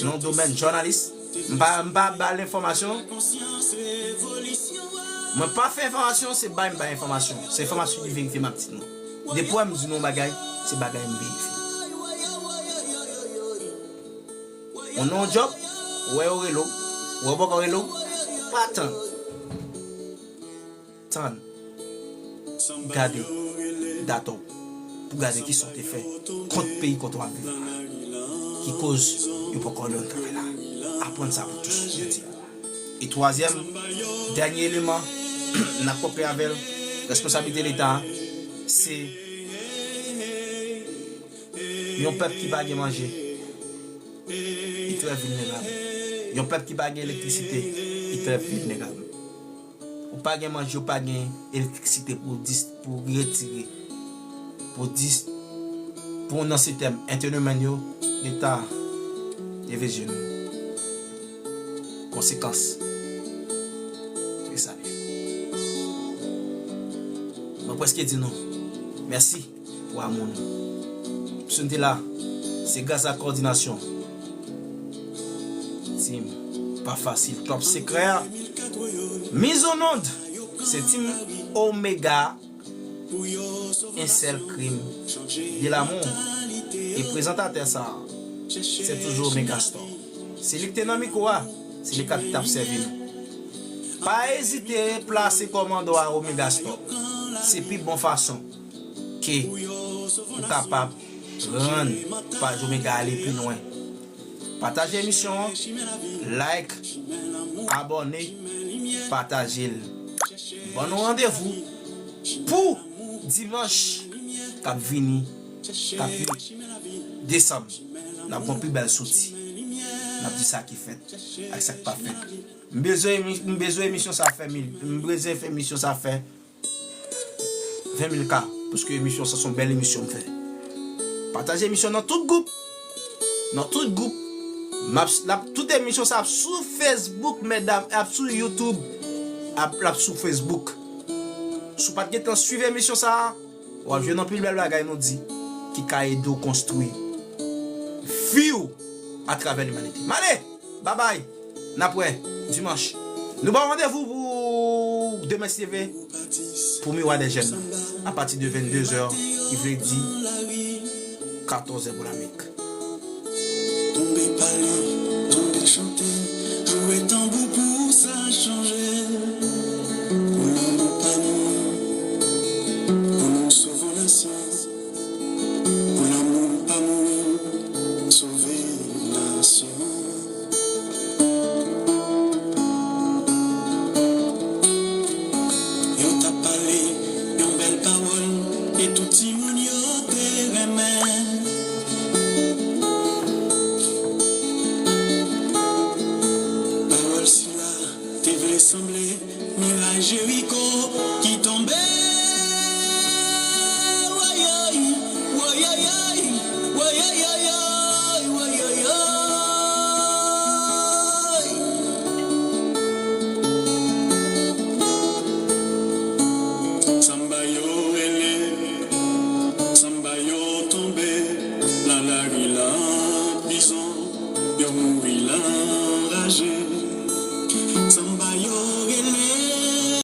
nan domèn jounalis. M pa, m pa ba l enfòmasyon. Mwen pa fè enfòmasyon, se bay m bay enfòmasyon. Se enfòmasyon ki verifye m ap di nou. Depi w wè m di nou yon bagay, se bagay m verifye. Ou nan yon djòb, ou wè yo rele w, ou wè yo poko rele w, pa tann. Tann. Gade dat ou pou gade kisa w te fè kont peyi kote w ap viv la. Ki koz yo poko rele w nan travay la. Aprann sa pou tout jodi. E twazyèm, dènye eleman, n ap kanpe avè l, responsablite Leta a, se yon pèp ki pa gen manje, li trè vilnerab. Yon pèp ki pa gen elektrisite, li trè vilnerab. Ou pa gen manje, ou pa gen elektrisite pou dis-, pou retire, pou dis-, pou nan sistèm entènmenn yo, Leta, leve je nou. Konsekans. Se sa. Mwen prèske di nou mèsi pou amou nou. Si nou te la, se gras a kowòdinasyon Team Pa Fasil, Top Sekrè a. Miz an onn, se Team Omega, un seul crime, de l'amour. E prezantatè sa a, se toujou Omega Store. Se li ki te nan mikwo a, se li k ap t ap sèvi nou. Pa ezite plase kòmande w a Omega Store. Se pi bon fason ke ou kapab rann paj Omega ale pi lwen. Pataje emisyon an, like, abòne, pataje l. Ban nou randevou pou dimanch k ap vini, k ap vini, desanm. N ap gon pi bèl soti. N ap di sa ki fèt ak sa k pa fèt. M bezwen emi-, m bezwen emisyon sa fè mil, m bezwen fè emisyon sa fè ven mil ka, paske emisyon sa se yon bèl emisyon m fè. Pataje emisyon nan tout gwoup. Nan tout gwoup. M ap, l ap, tout emisyon sa ap sou Facebook, medam, ap sou YouTube, ap, l ap sou Facebook. Si w pa t gentan swiv emisyon sa a, w ap jwenn anpil bèl bagay nou di ki ka ede w konstwi vi w atravè limanite. M ale! Babay! N ap wè dimanch. Nou ba w randevou pou demen si Dye vle, pou Miwa dè Jèn nan, apati de venndezè, ki vle di katòzè pou Lamèk. Tonbe pale, tonbe chante, joure tanbou pou sa chanje. Pou lanmou pa mouri, pou nou sove nasyon. Pou lanmou pa mouri, sove nasyon. Yo t ap pale yon bèl pawòl e tout timoun yo te renmen. Pawòl sila te vle sanble miray Jeriko ki tonbe. Woyoy, woyoyoy, woyoyoyoy, woyoyoy. Sanba yo rele, sanba yo tonbe, Lalari lan prizon, yo mouri lan raje.